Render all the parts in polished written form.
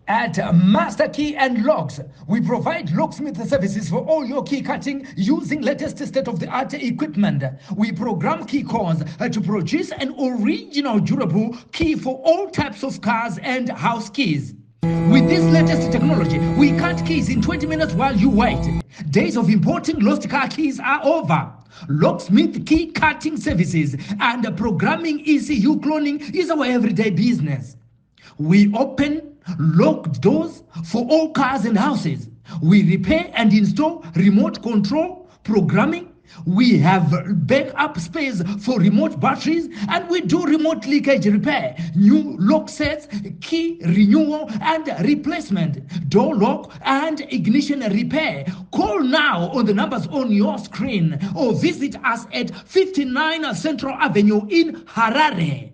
At Master Key and Locks, we provide locksmith services for all your key cutting using latest state-of-the-art equipment. We program key cores to produce an original durable key for all types of cars and house keys. With this latest technology, we cut keys in 20 minutes while you wait. Days of importing lost car keys are over. Locksmith key cutting services and programming ECU cloning is our everyday business. We open locked doors for all cars and houses. We repair and install remote control programming. We have backup space for remote batteries and we do remote leakage repair, new lock sets, key renewal and replacement, door lock and ignition repair. Call now on the numbers on your screen or visit us at 59 Central Avenue in Harare.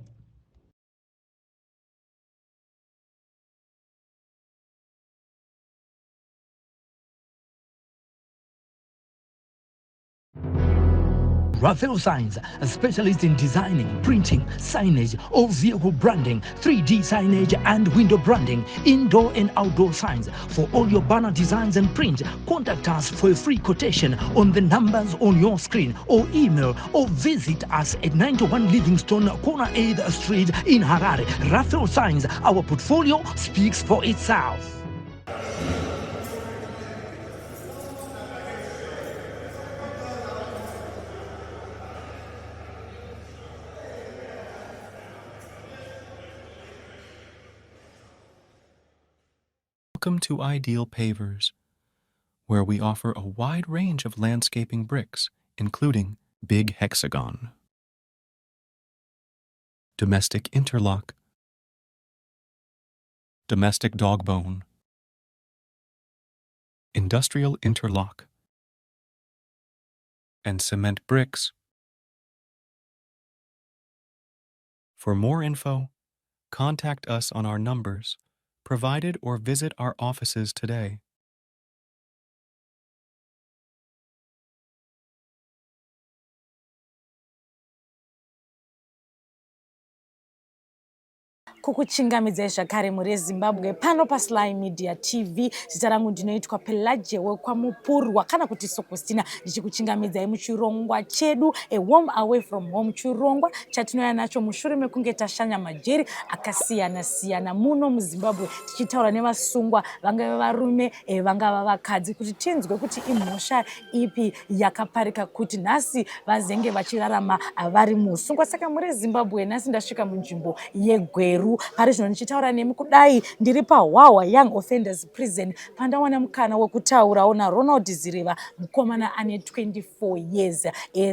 Raphael Signs, a specialist in designing, printing, signage, all vehicle branding, 3D signage and window branding, indoor and outdoor signs. For all your banner designs and print, contact us for a free quotation on the numbers on your screen or email or visit us at 91 Livingstone, corner 8th Street in Harare. Raphael Signs, our portfolio speaks for itself. Welcome to Ideal Pavers, where we offer a wide range of landscaping bricks, including Big Hexagon, Domestic Interlock, Domestic Dogbone, Industrial Interlock, and Cement Bricks. For more info, contact us on our numbers provided or visit our offices today. Kukuchingamidzai zvakare mhuri yeZimbabwe pano paSly Media TV. Zita rangu ndinoitwa Pelagie wekwaMupurwa kana kuti Sokostina, ndichikuchingamidzai muchirongwa chedu A Home Away From Home, chirongwa chatinouya nacho mushure mekunge tashanya majeri akasiyana siyana muno muZimbabwe, tichitaura nevasungwa vangave varume vangava vakadzi, kuti tinzwe kuti imhosva ipi yakaparika kuti nhasi vazenge vachirarama vari muusungwa. Saka muri Zimbabwe, nhasi ndasvika munzvimbo yeGweru. Pari zvino ndichitaura nemi kudai ndiri paHwahwa Young Offenders Prison, pandawana mukana wekutaurawo naRonald Zireva, mukomana ane 24 years.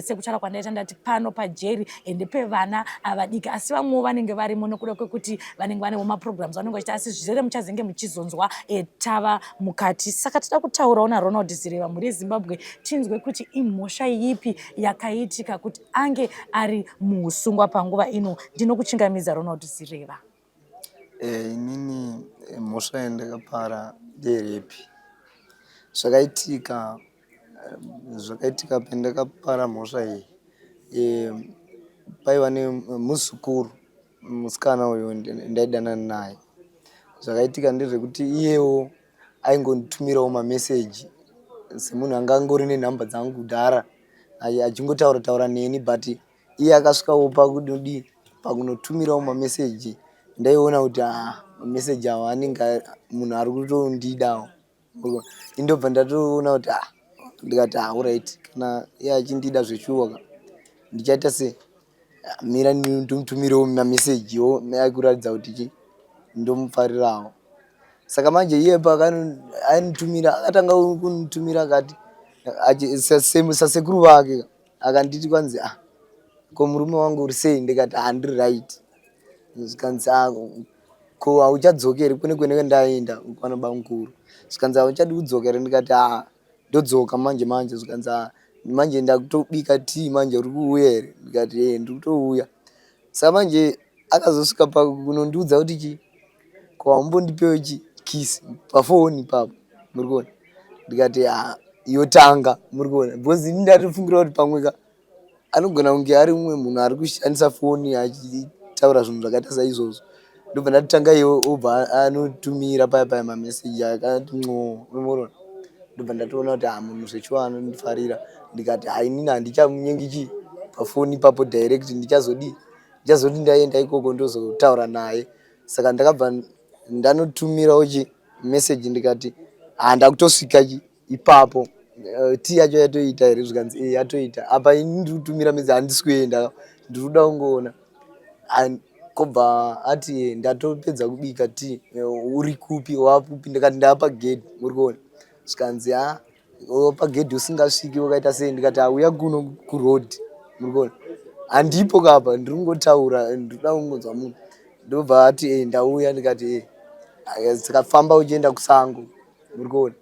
Sekutaura kwandaita, ndati pano pajeri ndepevana vadiki, asi vamwewo vanenge varimo nekuda kwekuti vanenge vanewo maprograms vanenge vachiita, asi zvizere muchazenge muchizonzwa tava mukati. Saka toda kutaurawo naRonald Zireva, mhuri yeZimbabwe, tinzwe kuti imhosva yipi yakaitika kuti ange ari muusungwa panguva ino. Ndinokuchingamidza, Ronald Zireva. Inini mhosva yandakapara ndeyerape. Zvakaitika pandakapara mhosva iyi, paiva nemuzukuru musikana uyu ndaidanana naye. Zvakaitika ndezvekuti iyewo aingonditumirawo mameseji semunhu anga angori nenhamba dzangu kudhara, achingotaura taura neni, but iye akasvikawo pakudii, pakunotumirawo mameseji. Ndaiona kuti haa, mameseji awa anenge munhu ari kutondidawo. Indobva ndatoona kuti ah, ndikati ah, alright, kana iye achindida zveshuwa ka, ndichaita sei? Mira ndomutumirewo mamesejiwo akuratidza kuti chi ndomufarirawo. Saka manje iye paakanitumira, akatanga kunitumira akati sasekuru vake, akanditi kwanzi, "Ah, ko murume wangu uri sei?" Ndikati, "Ah, ndiri right." Zvikanzi, "Ah, ko hauchadzoki here kune kwenenge ndaenda kwana bamukuru?" Zvikanzi, "Hauchadi kudzoka here?" Ndikati, "Ah, ndodzoka manje manje." Zvikanzi, "Ah, manje ndakutobika tii manje, uri kuuya here?" Ndikati, "E, ndiri kutouya." Saka manje akazosvika pakunondiudza kuti chi, "Ko haumbondipewo chi kiss pafoni ipapo, muri kuona?" Ndikati, "Ah, yotanga, muri kuona?" Because ini ndatofungira kuti pamwe ka anogona kunge ari mumwe munhu ari kushandisa foni achitaura zvinhu zvakaita saizvozvo. Ndobva ndatanga iwe obva anotumira paya paya mameseji akati nqo unoona. Ndobva ndatoona kuti ah munhu zvechuwa anondifarira ndikati ah inini handichamunyengi chii pafoni ipapo direct ndichazodii ndichazoti ndaenda ikoko ndozotaura naye. Saka ndakabva ndanotumirawo chi message ndikati ah ndakutosvika chi ipapo eh, tii yacho yatoita here zvikanzi e yatoita apa ini ndiri kutumira message handisi kuenda ndiri kuda kungoona kobva ati eh, ndatopedza kubika tii eh, uri kupi wakupi ndikati ndava pagedhi uri kuona zvikanzi a pagedhi usingasviki wakaita sei ndikati auya kuno kuroad muri kuona handipo kapa ndiri kungotaura ndikuda kungonzwa munhu ndobva ati e ndauya ndikati e saka famba uchienda kusango muri kuona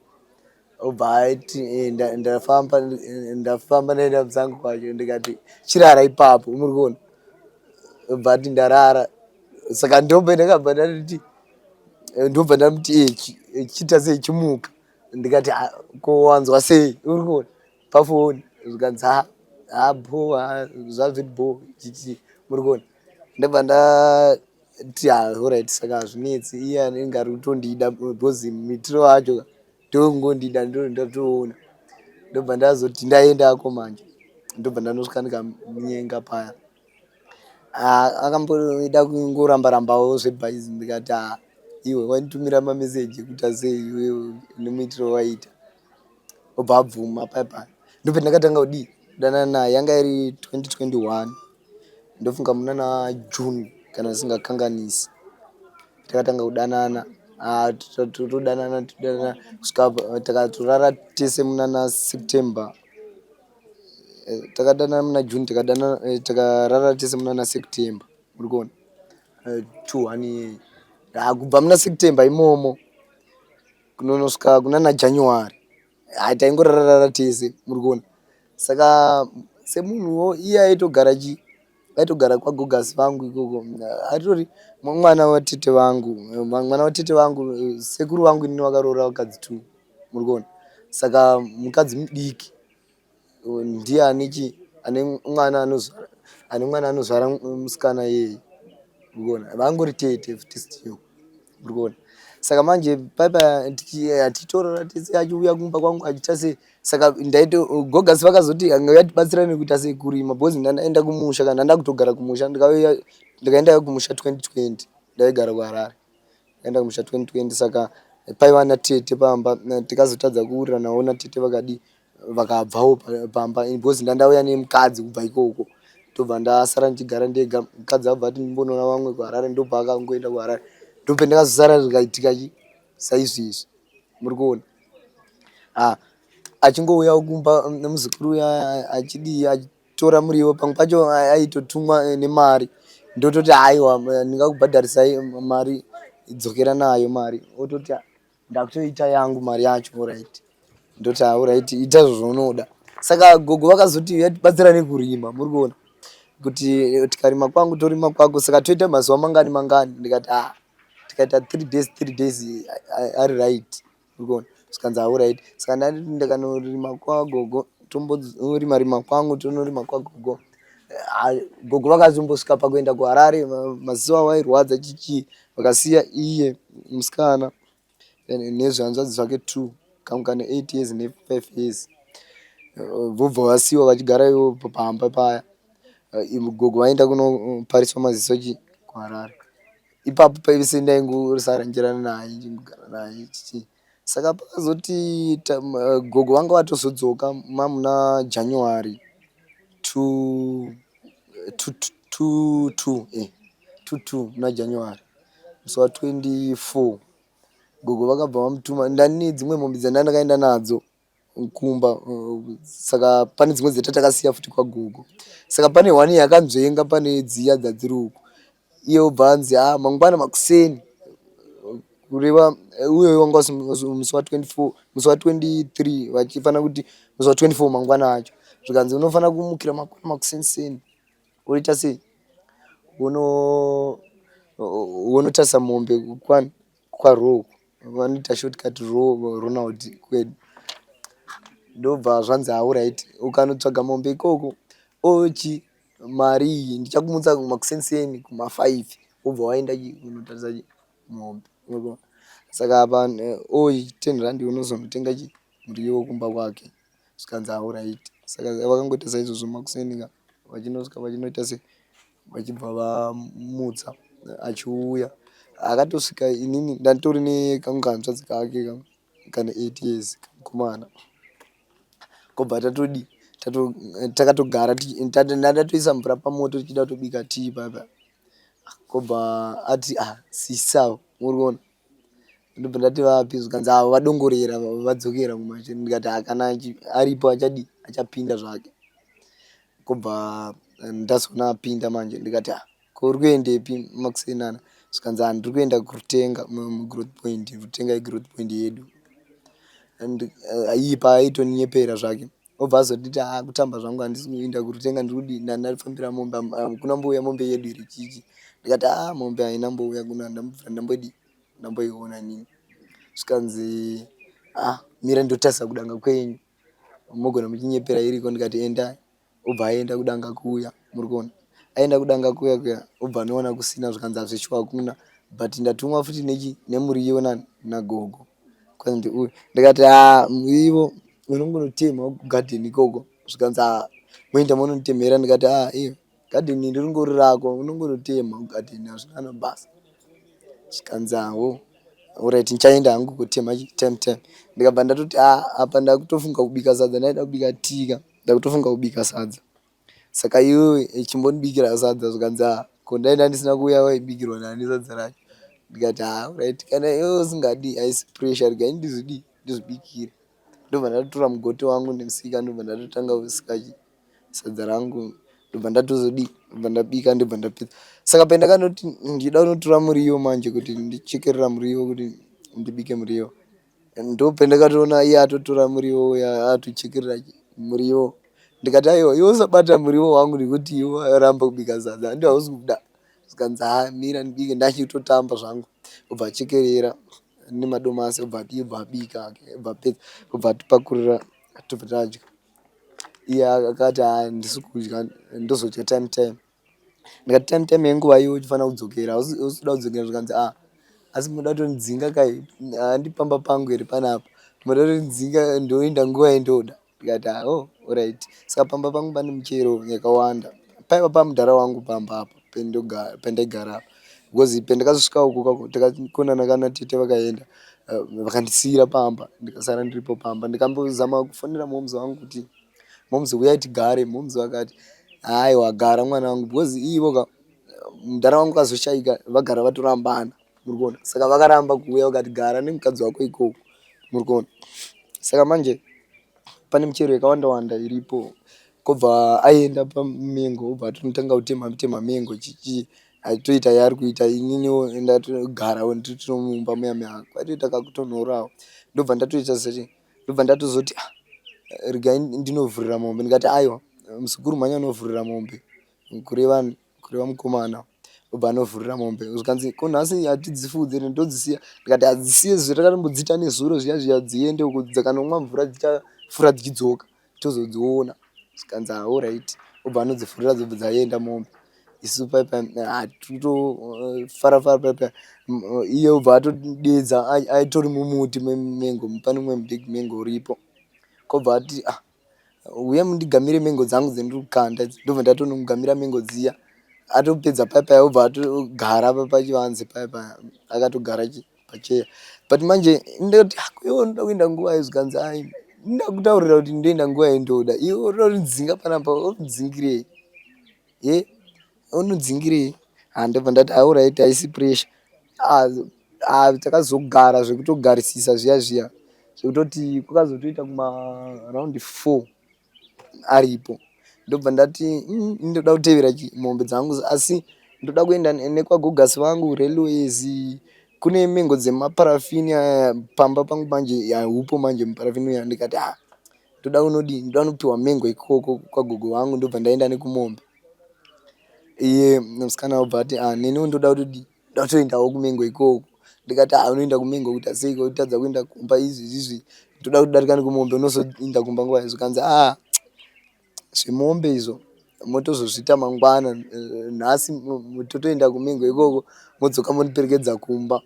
obva aiti eh, ndafamba eh, ndafamba ndaenda kusango kwacho ndikati chirara ipapo muri kuona obva ati ndarara saka ndobva ndakabva ndati eh, ndobva ndamuti chiita sei chimuka ndikati ah, ko wanzwa sei uri kuona pafoni zvikanzi ha ha bho zvazviri bho chichi muri kuona ndobva ndati ha orit saka hazvinetsi iye anenge ari kutondida because muitiro wacho ndongondida ndatoona ndobva ndazoti ndaendako manje ndobva ndanosvika ndikamunyenga paya ah, akamboda kungoramba rambawo zvebhaizi ndikati ah, iwe wanditumira mameseji ekuti asei iwewe nemuitiro waita obva abvuma paya paya ndope ndakatanga kudii kudanana naye yanga iri 2021 ndofunga muna na June kana ndisingakanganisi takatanga kudanana ah, todanana todanana kusvika takatorara tese muna na September eh, takadanana muna June takadanana eh, takarara tese muna na September muri kuona eh, 21 ah, kubva muna September imomo kunonosvika kunana January ah, taingorarara tese muri kuona saka semunhuwo iye aitogara chi aitogara kwagogasi vangu ikoko atori mwana watete vangu mwana watete vangu sekuru vangu inini vakaroora vakadzi two muri kuona saka mukadzi mudiki ndiye ane chi ane mwana anozvara ane mwana anozvara musikana iyeye uri kuona vangori tete futi still uri kuona saka manje paipa hatitorora tese achiuya kumba kwangu achiita sei saka ndaito gogasi vakazoti angatibatsira nekuita sei kurima because ndandaenda kumusha kana ndanda kutogara kumusha ndikauya ndikaenda kumusha 2020 ndaigara kuharare ndikaenda kumusha 2020 saka paiva natete pamba tikazotadza kuwiriranawo natete vakadii vakabvawo pamba because ndandauya nemukadzi kubva ikoko ndobva ndasara ndichigara ndega mukadzi abva ati ndimbonoona vamwe kuharare ndobva akangoenda kuharare ndope ndakazosara zvikaitika chi saizvizvi muri kuona ah, achingouya kumba nemuzukuru uya achidii achitora muriwo pamwe pacho aitotumwa eh, nemari ndototi aiwa ndingakubhadharisai mari dzokera nayo mari ototi ndakutoita yangu mari yacho orit ndoti orit ita zvaunoda saka gogo vakazoti yatibatsira nekurima muri kuona kuti tikarima kwangu torima kwako saka toita mazuva mangani mangani ndikati ah tikaita three days three days ari right uri kuona zvikanzi auright saka ndati ndikanorima kwagogo tomborima rima kwangu tonorima kwagogo ah, gogo vakazombosvika pakuenda kuharare maziso avo airwadza chichii vakasiya iye musikana nezvihanzvadzi zvake two kamwe kane eight years nefive years vobva vasiiwa vachigara ivo pamba paya gogo vaenda kunopariswa maziso chi kuharare ipapo pese ndaingosaranjirana naye ndichingogara naye chichii saka pakazoti gogo vanga vatozodzoka mamuna January two two two two eh two two muna January musi wa 24 gogo vakabva vamutuma ndani dzimwe mombe dzandandakaenda nadzo kumba saka pane dzimwe dzetakasiya futi kwagogo saka pane one yakanzvenga pane dziya dzadziri uku iye obva anzi ha mangwana makuseni kureva uyo wanga musi wa 24 musi wa 23 vachifanira kuti musi wa 24 mangwana acho zvikanzi unofanira kumukira mangwana makuseniseni woita sei wonotarisa mombe kwani kwarow vanoita shortcut row Ronald kwedu ndobva zvanzi auright ukanotsvaga mombe ikoko ochi mari iyi ndichakumutsa makuseniseni kuma5 Wobva waenda kunotarisa mombe. Saka apa oyi 10 rand unozonotenga muriwo kumba kwake. Zvikanzi alright. Saka vakangoita saizvozvo makuseni ka vachinosvika vachinoita se vachibva vamutsa achiuya. Akatosvika inini ndatori nekamwe kahanzvadzi kake kane 8 years kamukomana. Kobva tatodii takatogara ndatoisa mvura pamoto tichida kutobika tii paya. Kobva ati ah sisi avo muri kuona. Ndobva ndati vapi zvikanzi avo vadongorera vadzokera kumashure ndikati ah kana aripo achadii achapinda zvake. Kobva ndazoona apinda manje ndikati ah ko uri kuendepi makuseni ano zvikanzi ah ndiri kuenda kurutenga mugrowth point rutenga igrowth point yedu. Iye paaitonyepera zvake obva azonditi ah kutamba zvangu handisi kuenda kurutenga ndiri kudii ndafambira mombe hakuna mbouya mombe yedu here chii chii ndikati ah mombe haina mbouya kuno handambobvira ndambodii ndamboiona inini. Zvikanzi ah mira ndotarisa kudanga kwenyu mogona muchinyepera iriko ndikati endai. Obva aenda kudanga kuya muri kuona aenda kudanga kuya kuya obva anoona kusina zvikanzi hazvishuwa hakuna but ndatumwa futi nechi nemuriwo nani nagogo kwanzi uyu ndikati haa muriwo unongonotemha kugadheni ikoko zvikanzi haa moenda monotemhera ndikati haa iyo gadheni iri ringori rako unongonotemha kugadheni hazvina nabasa zvikanzi hawo alright ndichaenda hangu kutemha time time ndikabva ndatoti haa apa ndakutofunga kubika sadza ndaida kubika tea ka ndakutofunga kubika sadza saka iwewe chimbondibikira sadza zvikanzi haa ko dai ndandisina kuuya waibikirwa nani sadza racho ndikati haa right kana iwewe usingadi haisi pressure regai ndizvidii ndizvibikire ndobva ndatotora mugoti wangu nemusika ndobva ndatotanga kusika sadza rangu ndobva ndatozodii ndobva ndabika ndobva ndapedza saka pendakanoti ndida kunotora muriwo manje kuti ndichekerera muriwo kuti ndibike muriwo ndopendakatoona iye atotora muriwo uya atochekerera muriwo ndikati aiwa iwe usabata muriwo wangu nekuti iwe waramba kubika sadza handi hausi kuda zvikanzi haa mira ndibike ndachitotamba zvangu obva achekerera nemadomasi obva adii obva abika obva apedza obva atipakurira tobva tadya iye akati haa handisi kudya ndozodya time time ndikati time time yenguva iyo uchifanira kudzokera hausi kuda kudzokera zvikanzi ah asi munoda kutondidzinga kai handi pamba pangu here panapa munoda kutondidzinga ndoenda nguva yendoda ndikati ah oh alright saka pamba pangu pane michero yakawanda paiva pamudhara wangu pamba apa pendaigara apa because pendakazosvika uko takakonana kana tete vakaenda vakandisiira pamba ndikasara ndiripo pamba ndikambozama kufonera momz wangu kuti momz huyai tigare momz vakati haiwa gara mwana wangu because ivo ka mudhara wangu akazoshaika vagara vatorambana muri kuona saka vakaramba kuuya vakati gara nemukadzi wako ikoko muri kuona saka manje pane michero yakawanda wanda iripo kobva aenda pamengo obva atonotanga kutema tema mengo chichii achitoita yaari kuita ininiwo ndatogarawo ndiri mumba muya muya kwatoita kakutonhorawo ndobva ndatoita seti ndobva ndatozoti ah, regai ndinovhurira mombe ndikati aiwa muzukuru mhanya unovhurira mombe kureva kureva mukomana obva anovhurira mombe zvikanzi ko nhasi hatidzifudze here ndodzisiya ndikati hadzisiye zvatakatombodziita nezuro zviya zviya dziende uko dzakanomwa mvura dzichafura dzichidzoka tozodziona zvikanzi alright obva anodzifurira dzobva dzaenda mombe isu paipa hatitofara fara paipa iye obva atodedza aitori mumuti memengo pane umwe mubig mengo uripo kobva ati ah uya mundigamire mengo dzangu dzendiri kukanda idzi ndobva ndatonomugamira mengo dziya atopedza paya paya obva atogara pachivanze paya paya akatogara pacheya but manje ndoti ah, iwe unoda kuenda nguva iyo zvikanzi ai ndakutaurira kuti ndoenda nguva yendoda iwe unoda kundidzinga panapa unodzingirei ye unodzingirei ah, ndobva ndati auright haisi pressure ah, ah, takazogara zvekutogarisisa zviya zviya zvekutoti kwakazotoita kuma round 4 aripo ndobva ndati ndoda kutevera mombe dzangu asi ndoda kuenda nekwagogasi vangu railways kune mengo dzemaparafini aya pamba pangu manje haupo manje muparafini uya ndikati ah ndoda kunodii ndoda kunopiwa mengo ikoko kwagogo vangu ndobva ndaenda nekumombe iye musikana obva ati ah neniwo ndoda kutodii ndatoendawo kumengo ikoko ndikati ah unoenda kumengo kuita sei kutadza kuenda kumba izvi izvi ndoda kudarika nekumombe unozoenda kumba nguva zvikanzi ah zvemombe izvo. Motozozviita mangwana nhasi totoenda kumengo ikoko modzoka mondiperekedza kumba.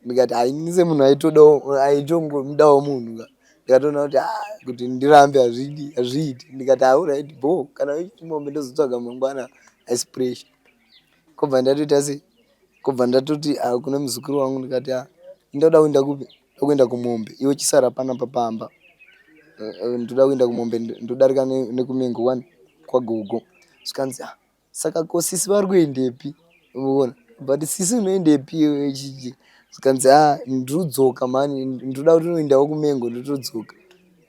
Ndikati hai ini semunhu aitodawo aitongomudawo munhu ka ndikatoona kuti ah kuti ndirambe hazvidi hazviiti ndikati alright bho kana uchiti mombe ndozotsvaga mangwana haisi pressure. Kobva ndatoita sei kobva ndatoti ah kune muzukuru wangu ndikati ah ndoda kuenda kupi ndoda kuenda kumombe iwe chisara panapa pamba ndoda kuenda kumombe ndodarika nekumengo wani kwagogo zvikanzi ah saka ko sisi vari kuendepi unoona but sisi unoendepi iwe chichi zvikanzi ah ndiri kudzoka mhani ndoda kuti unoendawo kumengo ndotodzoka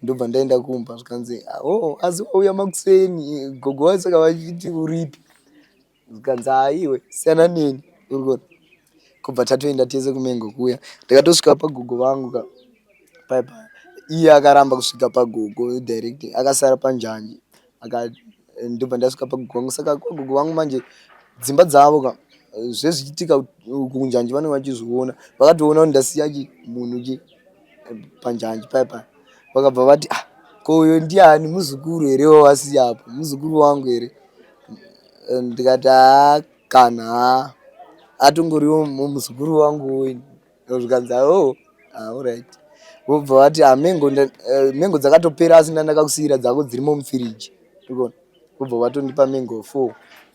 ndobva ndaenda kumba zvikanzi oh asi wauya makuseni gogo vasaka vachiti uripi zvikanzi haiwe siyana neni uri kuona kubva tatoenda tese kumengo kuya ndakatosvika pagogo vangu ka paya paya iye akaramba kusvika pagogo direct akasara panjanji aka ndobva ndasvika pagogo vangu saka kwagogo vangu manje dzimba dzavo ka zvezvichiitika kunjanji vanenge vachizviona vakatoona kuti ndasiya chi munhu chi panjanji paya paya vakabva vati ah ko uyo ndiani muzukuru here wawasiya apo muzukuru wangu here ndikati haa kana haa atongoriwo muzukuru wangu uyu zvikanzi oh alright vobva vati ah mengo mengo dzakatopera asi ndandakakusiyira dzako dzirimo mufiriji urikuona vobva vatondipa mengo 4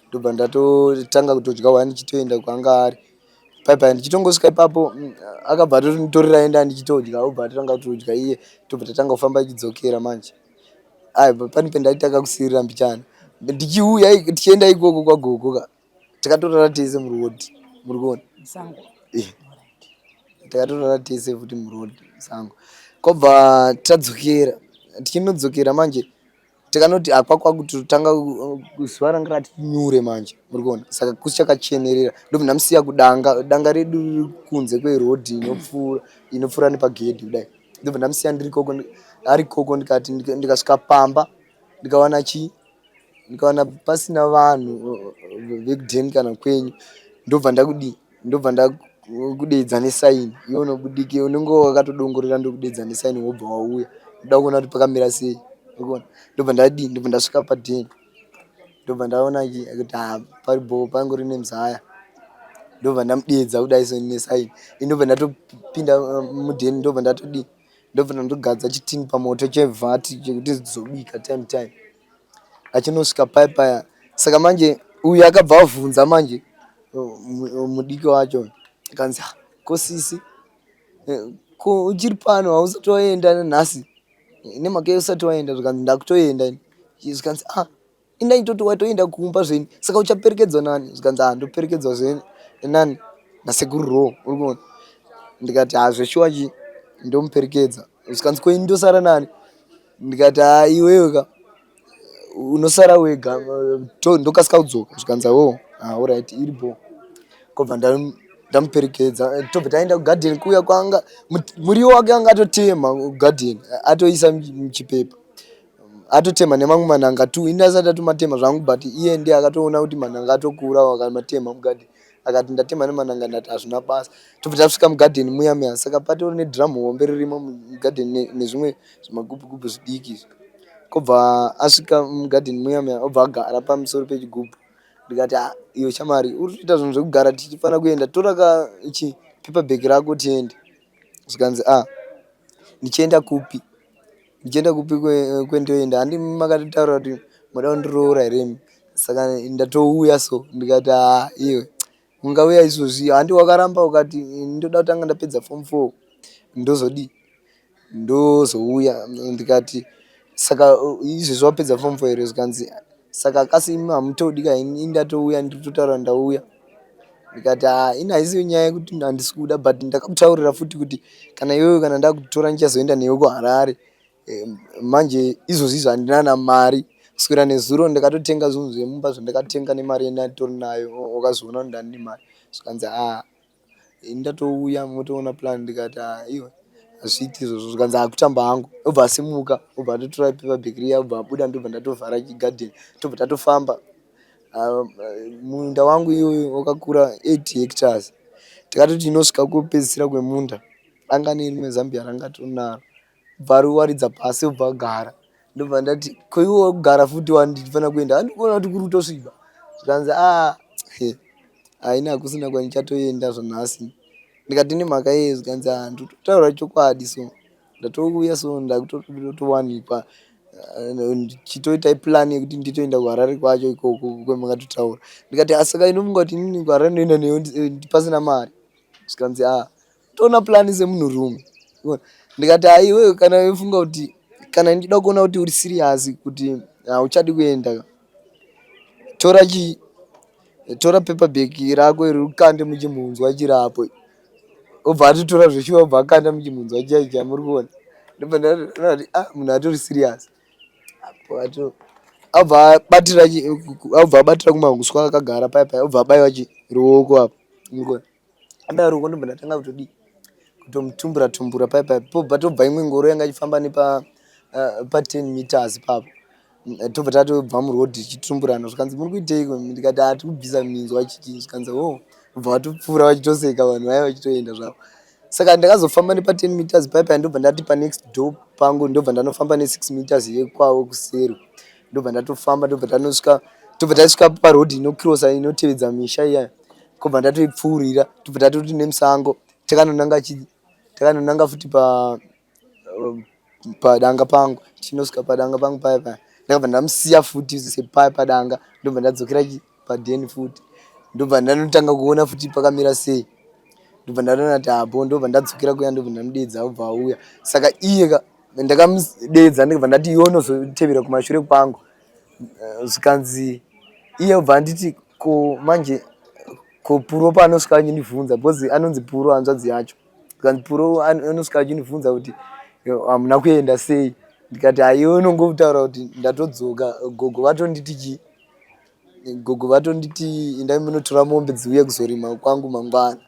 ndobva ndatotanga kutodya one ndichitoenda kwaanga ari paipai ndichitongosvika ipapo akabva atonditorera enda ndichitodya obva atotanga kutodya iye tobva tatanga kufamba ichidzokera manje aiwa pane pendaiti akakusiyirira mbichana ndichiuya tichienda ikoko kwagogo ka takatorara tese muroad muri kuona Musango. Eh. Takatorara tese futi muroad musango kwabva tadzokera tichinodzokera manje tikanoti apa kwakutotanga zuva ranga rati nyure manje muri kuona saka kuchakachenerera ndobva ndamusiya kudanga danga redu riri kunze kweroad inopfuura inopfuura nepagedhi kudai ndobva ndamusiya ndiri koko ari koko ndikati ndikasvika pamba ndikawana chii ndikawana pasina vanhu vekudheni kana kwenyu ndobva ndakudii ndobva ndakudeedza nesaini iwe unobudikira unenge wakatodongorera ndokudeedza nesaini wobva wauya ndoda kuona kuti pakamira sei urikuona ndobva ndadii ndobva ndasvika padheni ndobva ndaona kuti haa pari bhoo pangori nemuzaya ndobva ndamudeedza kudai so nesaini ini ndobva ndatopinda mudheni ndobva ndatodii ndobva ndandogadza chitini pamoto chevhati chekuti dzobika time time achinosvika paya paya saka manje uyu akabva avhunza manje mudiki wacho akanzi ah, ko sisi eh, ko uchiri pano hausati waenda nhasi nemhaka yeusati waenda zvikanzi ndakutoenda ini zvikanzi ah Ini ndaitoti watoenda kumba zveni saka uchaperekedzwa nani zvikanzi haa ndoperekedzwa zveni nani nasekuru Row uri kuona ndikati haa zveshuwa chii ndomuperekedza zvikanzi ko ini ndosara nani ndikati haa iwewe ka unosara wega ndokasika kudzoka zvikanzi hoo haa alright iri bho kobva ndamuperekedza tobva taenda kugadheni kuya kwanga muriwo wake anga atotema kugadheni atoisa muchipepa atotema nemamwe manhanga tu ini ndasati ndatomatema zvangu but iye ndiye akatoona kuti manhanga atokura akamatema mugadheni akati ndatema nemanhanga ndati hazvina basa tobva tasvika mugadheni muya muya saka patori nedrum hombe ririmo mugadheni nezvimwe zvimagubhugubhu zvidiki izvi kobva asvika mugadheni muya muya obva agara pamusoro pechigubhu ndikati ah iwe shamwari uri kuita zvinhu zvekugara tichifanira kuenda tora ka ichi paper bag rako tiende zvikanzi ah ndichienda kupi Ndichienda kupi kwendoenda handi makatotaura kuti moda kundiroora here imi saka ndatouya so ndikati haa iwe ungauya izvozvi handi wakaramba ukati ndoda kutanga ndapedza form four ndozodii ndozouya ndikati saka izvezvi wapedza form four here zvikanzi saka kasi imi hamutodi ka ini ndatouya ndiri kutotaura ndauya ndikati haa ini haisi nyaya yekuti handisi kuda but ndakakutaurira futi kuti kana iwewe kana ndakutora ndichazoenda newe kuHarare manje izvozvi izvi handina kana mari kuswera nezuro ndakatotenga zvinhu zvemumba zvandakatenga nemari yandatori nayo wakazoona kuti ndane mari zvikanzi haa ini ndatouya motoona plan ndikati haa iwe hazviiti izvozvo zvikanzi haa kutamba hangu obva asimuka obva atotora paper bag riya obva abuda ndobva ndatovhara chigadheni tobva tatofamba Munda wangu iyoyo wakakura 8 hectares takatoti inosvika kupedzisira kwemunda anga ane rimwe zambia ranga atori naro bva ariwaridza pasi obva agara. Ndobva ndati ko iwe wakugara futi wani ndichifanira kuenda handikuona kuti kuri kutosviba. Zvikanzi ah haina hakusina kwandichatoenda zvanhasi. Ndikati nemhaka yei zvikanzi ah ndikutotaura chokwadi so ndatouya so ndakutowanikwa ndichitoita plan yekuti nditoenda kuHarare kwacho ikoko kwemakatotaura. Ndikati ah saka inofunga kuti inini kuHarare ndoenda newe pasina mari. Zvikanzi ah toona plan semunhurume. Ndikati ah iwewe kana uchifunga kuti kana ndichida kuona kuti uri serious kuti hauchadi kuenda tora chii tora paper bag rako iri ukande muchimhunzwa chiri apo obva atotora zveshuwa obva akanda muchimhunzwa chiya chiya muri kuona ndobva ndati ah munhu atori serious apo ato abva abatira abva abatira kumahuswa akagara paya paya obva abaiwa chi ruoko apo muri kuona abaiwa ruoko ndobva ndatanga kutodii kutomutumbura tumbura paya paya pobva tobva imwe ngoro yanga ichifamba nepa eh, pa 10 meters ipapo tobva tatobva muroad tichitumburana zvikanzi muri kuiteiko ndikati ah tiri kubvisa minzwa chichi zvikanzi oh bva vatopfuura vachitoseka vanhu vaya vachitoenda zvavo saka ndakazofamba nepa 10 meters paya paya ndobva ndati panext door pangu ndobva ndanofamba ne6 meters yekwavo kuseri ndobva ndatofamba ndobva tanosvika tobva tasvika paroad inocrossa inotevedza misha iya kobva ndatoipfuurira tobva tatoti nemusango takanonanga chi takanonanga futi pa padanga pangu tichinosvika padanga pangu paya paya ndakabva ndamusiya futi sepaya padanga ndobva ndadzokera padheni futi ndobva ndanotanga kuona futi pakamira sei ndobva ndatoona kuti apo ndobva ndadzokera kuya ndobva ndamudeedza obva auya saka iye ka ndakamudeedza ndikabva ndati iwe unozotevera kumashure kwangu eh, zvikanzi iye obva anditi ko manje ko puro paanosvika achindibvunza because anonzi puro hanzvadzi yacho zvikanzi puro anosvika achindibvunza kuti hamuna kuenda sei ndikati haiwe unongotaura kuti ndatodzoka gogo vatonditi chii gogo vatonditi endai munotora mombe dziuye kuzorima kwangu mangwana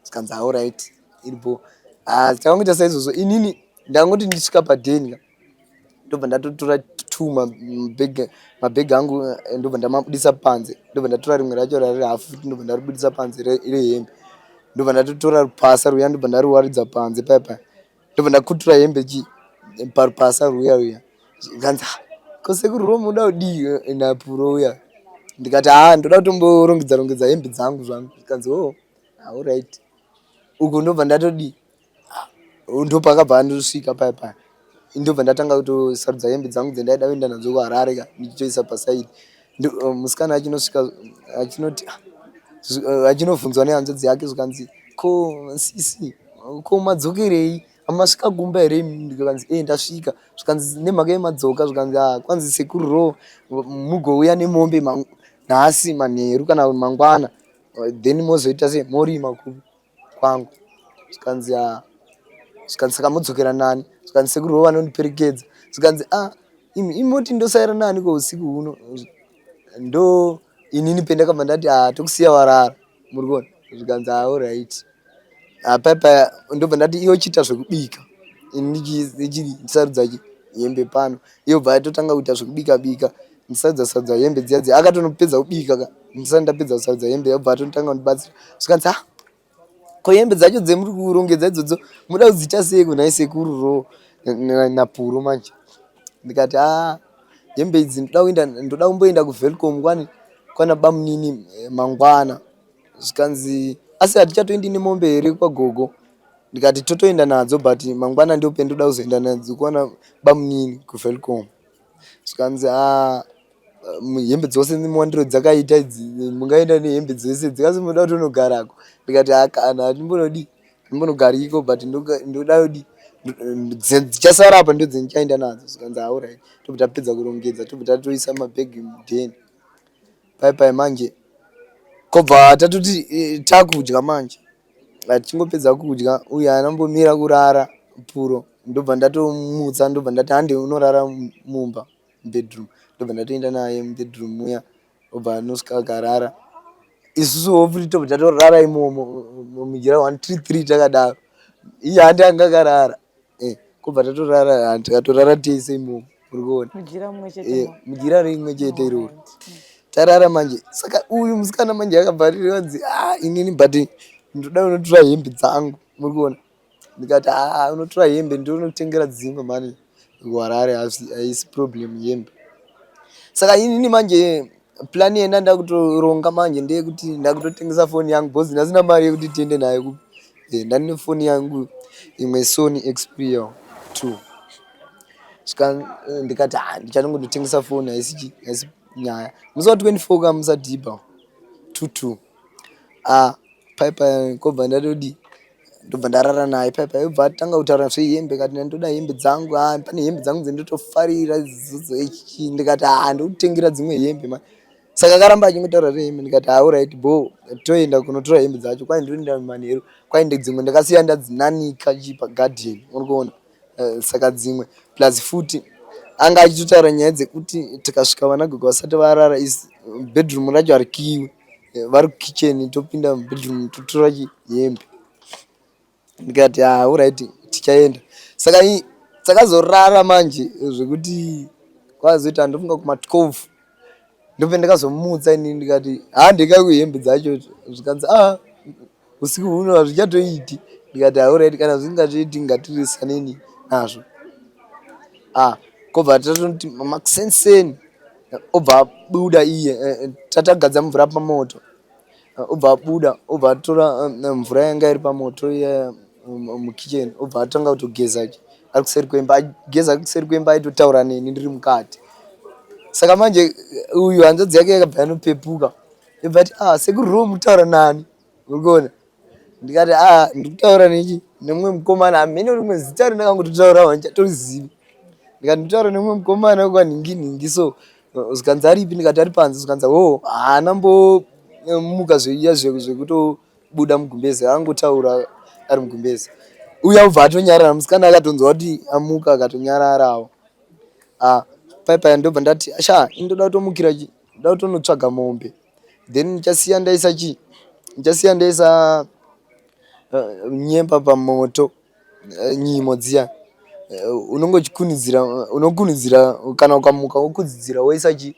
zvikanzi alright iripo ah, takangoita saizvozvo inini ndangoti ndisvika padheni ka ndobva ndatotora two mabhegi angu eh, ndobva ndamabudisa panze ndobva ndatora rimwe racho rari hafu futi ndobva ndaribudisa panze rehembe ndobva ndatotora rupasa rwuya ndobva ndaruwaridza panze paya paya ndobva ndakutura hembe chi parupasa rwuya rwuya zvikanzi ah, ko sekuru ro muda kudii eh, napuro uya ndikati haa ndoda kutomborongedza rongedza hembe dzangu zvangu zvikanzi o oh, alright uku ndobva ndatodii ndopakabva andosvika paya paya ndobva ndatanga kutosarudza hembe dzangu dzendaida kuenda nadzo kuharare ka ndichitoisa pasaidi eh, musikana achinosvika achinoti ah, eh, achinovhunzwa nehanzvadzi yake zvikanzi ko sisi ko madzokerei amasvika kumba here ndikanzi e ndasvika zvikanzi nemhaka yemadzoka zvikanzi ah, kwanzi sekuru ro mugouya nemombe nhasi manheru kana mangwana then mozoita sei morima kupi kwangu zvikanzi ah, zvikanzi saka modzokera nani zvikanzi sekuru vo vanondiperekedza zvikanzi ah imi imoti ndosaira nani ko usiku huno ndo inini pendakabva ndati ah tokusiya warara muri kuona zvikanzi ah alright apapa ndobva ndati iwe chiita zvekubika ini ndichisarudza hembe pano iyo bva yatotanga kuita zvekubika bika ndisarudza sarudza hembe dziya dziya akatonopedza kubika ka ndisati ndapedza kusarudza hembe yobva atotanga kundibatsira zvikanzi ah ko hembe dzacho dzemuri kurongedza idzodzo muda kudziita sei kunhai sekuru ro napuro manje ndikati ah hembe idzi ndoda kuenda ndoda kumboenda kuvelcom kwani kwana bamunini eh, mangwana zvikanzi asi hatichatoendi nemombe here kwagogo ndikati totoenda nadzo but mangwana ndipo pendoda kuzoenda nadzo kwana bamunini kuvelcom zvikanzi haa hembe dzose muwandiro dzakaita idzi mungaenda nehembe dzese dzikasi munoda kutonogarako ndikati haa kana handimbonodii handimbonogariko but ndoda kudii dzichasara apa ndo dzendichaenda nadzo zvikanzi haurit tobva tapedza kurongedza tobva tatoisa mabhegi mudheni pai pai manje kobva tatoti eh, takudya manje Tichingopedza kudya uyu haana kumbomira kurara puro ndobva ndatomutsa ndobva ndati hande unorara mumba mubedroom ndobva ndatoenda naye mubedroom muya obva anosvika akarara isusuwo futi tobva tatorara imomo mujira 1 3 3 takadaro iye handi anga akarara eh, kobva tatorara tikatorara tese imomo uri kuona mujira mumwe chete eh, mujira rimwe chete iroro tarara manje saka uyu musikana manje akabva anzi ah inini but ndoda unotora hembe dzangu muri kuona ndikati ah unotora hembe ndonotengera dzimwe mani kuHarare haisi problem hembe. Saka inini manje plan yenda ndakutoronga manje ndeyekuti ndakutotengesa foni yangu because ndasina mari yekuti tiende nayo ku eh, ndane foni yangu imwe Sony Xperia 2 svika eh, ndikati ah, ndichanongototengesa foni haisi haisi nyaya musi wa 24 ka musadhibha 22 ah paipa kobva ndatodi ndobva ndarara naye paipa yobva atanga kutaura zvehembe kati ndoda hembe dzangu ah, pane hembe dzangu dzendotofarira idzodzo ichi ndikati ah ndokutengera dzimwe hembe ma saka akaramba achingotaura zvehembe ndikati ah alright bo toenda kunotora hembe dzacho kwai ndoenda manheru kwai dzimwe ndakasiya ndadzinanika chi pagarden uri kuona eh, saka dzimwe plus futi anga achitotaura nyaya dzekuti tikasvika vana gogo vasati varara is bedroom racho harikiyiwe eh, vari kukitchen topinda mubedroom totora hembe ndikati ah alright tichaenda saka takazorara manje zvekuti kwazoita ndofunga kuma 12 ndobva ndakazomutsa inini ndikati handika kuhembe dzacho zvikanzi ah usiku huno hazvichatoiti ndikati alright kana zvisingatoiti ngatirisaneni nazvo ah kobva tatoti makusenseni obva abuda iye eh, eh, tatagadza mvura pamoto eh, obva abuda obva atora mvura yanga iri pamoto iya mukitchen obva atanga kutogeza ari kuseri kwemba ageza kuseri kwemba aitotaura neni ndiri mukati saka manje uyu hanzvadzi yake yakabva yanopepuka yobva ati ah sekuru ro mutaura nani uri kuona ndikati ah ndikutaura nechi nemumwe mukomana hameno rimwe zita rindakangototaura handichatorizivi ndikati ndikutaura nemumwe mukomana wekwanhingi nhingi so zvikanzi aripi ndikati ari panze zvikanzi ho haana mbomuka zveiya zvekutobuda mugumbeze angotaura ari mugumbeze uya ubva atonyarara musikana akatonzwa kuti amuka akatonyararawo ah pai paya ndobva ndati sha indoda kutomukira chi ndoda kutonotsvaga mombe then ndichasiya ndaisa chi ndichasiya ndaisa uh, nyemba pamoto uh, nyimo dziya uh, unongochikunidzira unokunidzira kana ukamuka wokudzidzira woisa chi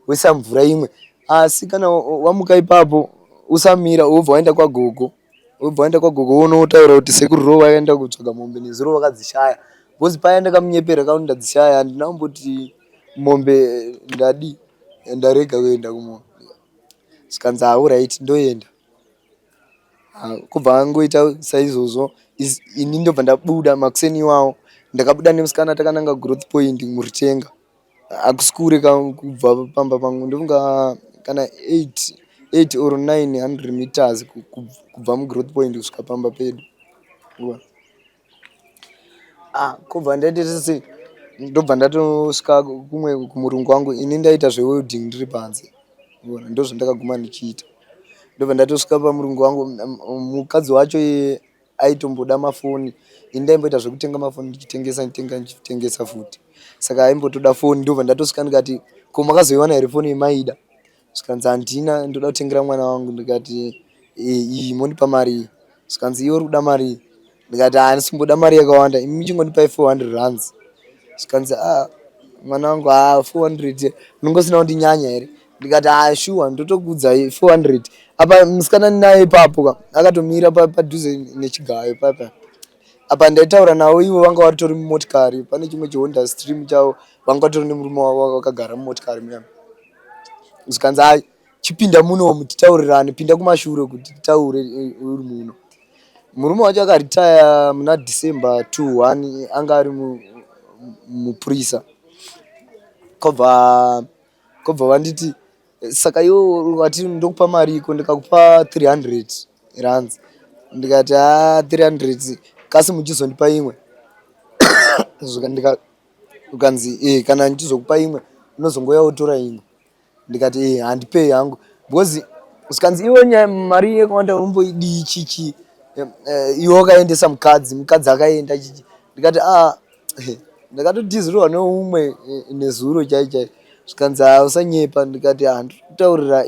woisa mvura imwe asi kana wamuka ipapo usamira wobva waenda kwagogo wobva waenda kwagogo wonotaura kuti sekuru ro vaenda kutsvaga mombe nezuro vakadzishaya because paya ndakamunyepera kakuti ndadzishaya handina kumboti mombe ndadi ndarega kuenda kumombe zvikanzi alright ndoenda ah, kubva angoita saizvozvo ini ndobva ndabuda makuseni iwawo ndakabuda nemusikana takananga growth point muritenga hakusi kure kubva pamba pangu ndofunga kana 8 8 or 900 meters kubva mugrowth point kusvika pamba pedu ah, kubva ndaita sei ndobva ndatosvika kumwe kumurungu wangu ini ndaita zvewelding ndiri panze ona ndozvandakaguma ndichiita ndobva ndatosvika pamurungu wangu mukadzi wacho iye aitomboda mafoni ini ndaimboita zvekutenga mafoni ndichitengesa nditenga ndichitengesa futi saka aimbotoda foni ndobva ndatosvika ndikati ko makazoiwana here foni yemaida zvikanzi handina ndoda kutengera mwana wangu ndikati iyi mondipa mari iyi zvikanzi iwe uri kuda mari iyi ndikati handisi kumboda mari yakawanda imi chingondipai 400 rands zvikanzi a mwana wangu a 400 unenge usina kundinyanya here ndikati a shuwa ndotokuudzai 400 apa musikana ndinaye ipapo ka akatomira padhuze nechigayo papa apa ndaitaura navo ivo vanga vatori mumotikari pane chimwe chihonda stream chavo vanga vatori nemurume wavo vakagara mumotikari muya zvikanzi ai chipinda munomu titaurirane pinda kumashure kuti titaure eh, uri muno murume wacho akaritaya muna December 21 anga ari mupurisa kobva kobva vanditi saka iwe wati ndokupa mari iko ndikakupa 300 rands ndikati ha 300 kasi muchizondipa imwe ukanzi e kana ndichizokupa imwe unozongouya wotora imwe ndikati e handipei hangu because zvikanzi iwe nyaya mari yakawanda urumboidii chichi eh, iwe wakaendesa mukadzi mukadzi akaenda chichi ndikati a ah, ndakatodhizirwa neumwe eh, nezuro chai chai zvikanzi ha usanyepa ndikati handikutaurira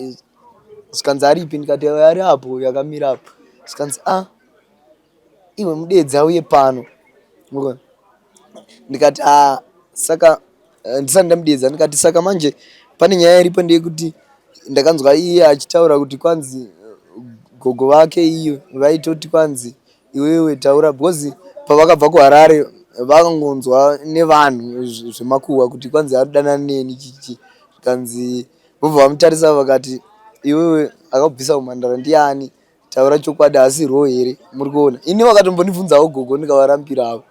zvikanzi aripi ndikati ari apo yakamira apo zvikanzi a ah, iwe mudedzi auye pano ndikati a saka eh, ndisati ndamudedza ndikati saka manje pane nyaya iripo ndeyekuti ndakanzwa iye achitaura kuti kwanzi eh, gogo vake iyo vaitoti kwanzi iwewe taura because pavakabva kuharare Vakangonzwa nevanhu zvemakuhwa kuti kwanzi adanana neni chichi, zvikanzi vobva vamutarisa vakati, iwewe akakubvisa kumhandara ndiani? Taura chokwadi, haasi Roe here? Muri kuona, ini vakatombondibvunzawo gogo ndikavarambirawo.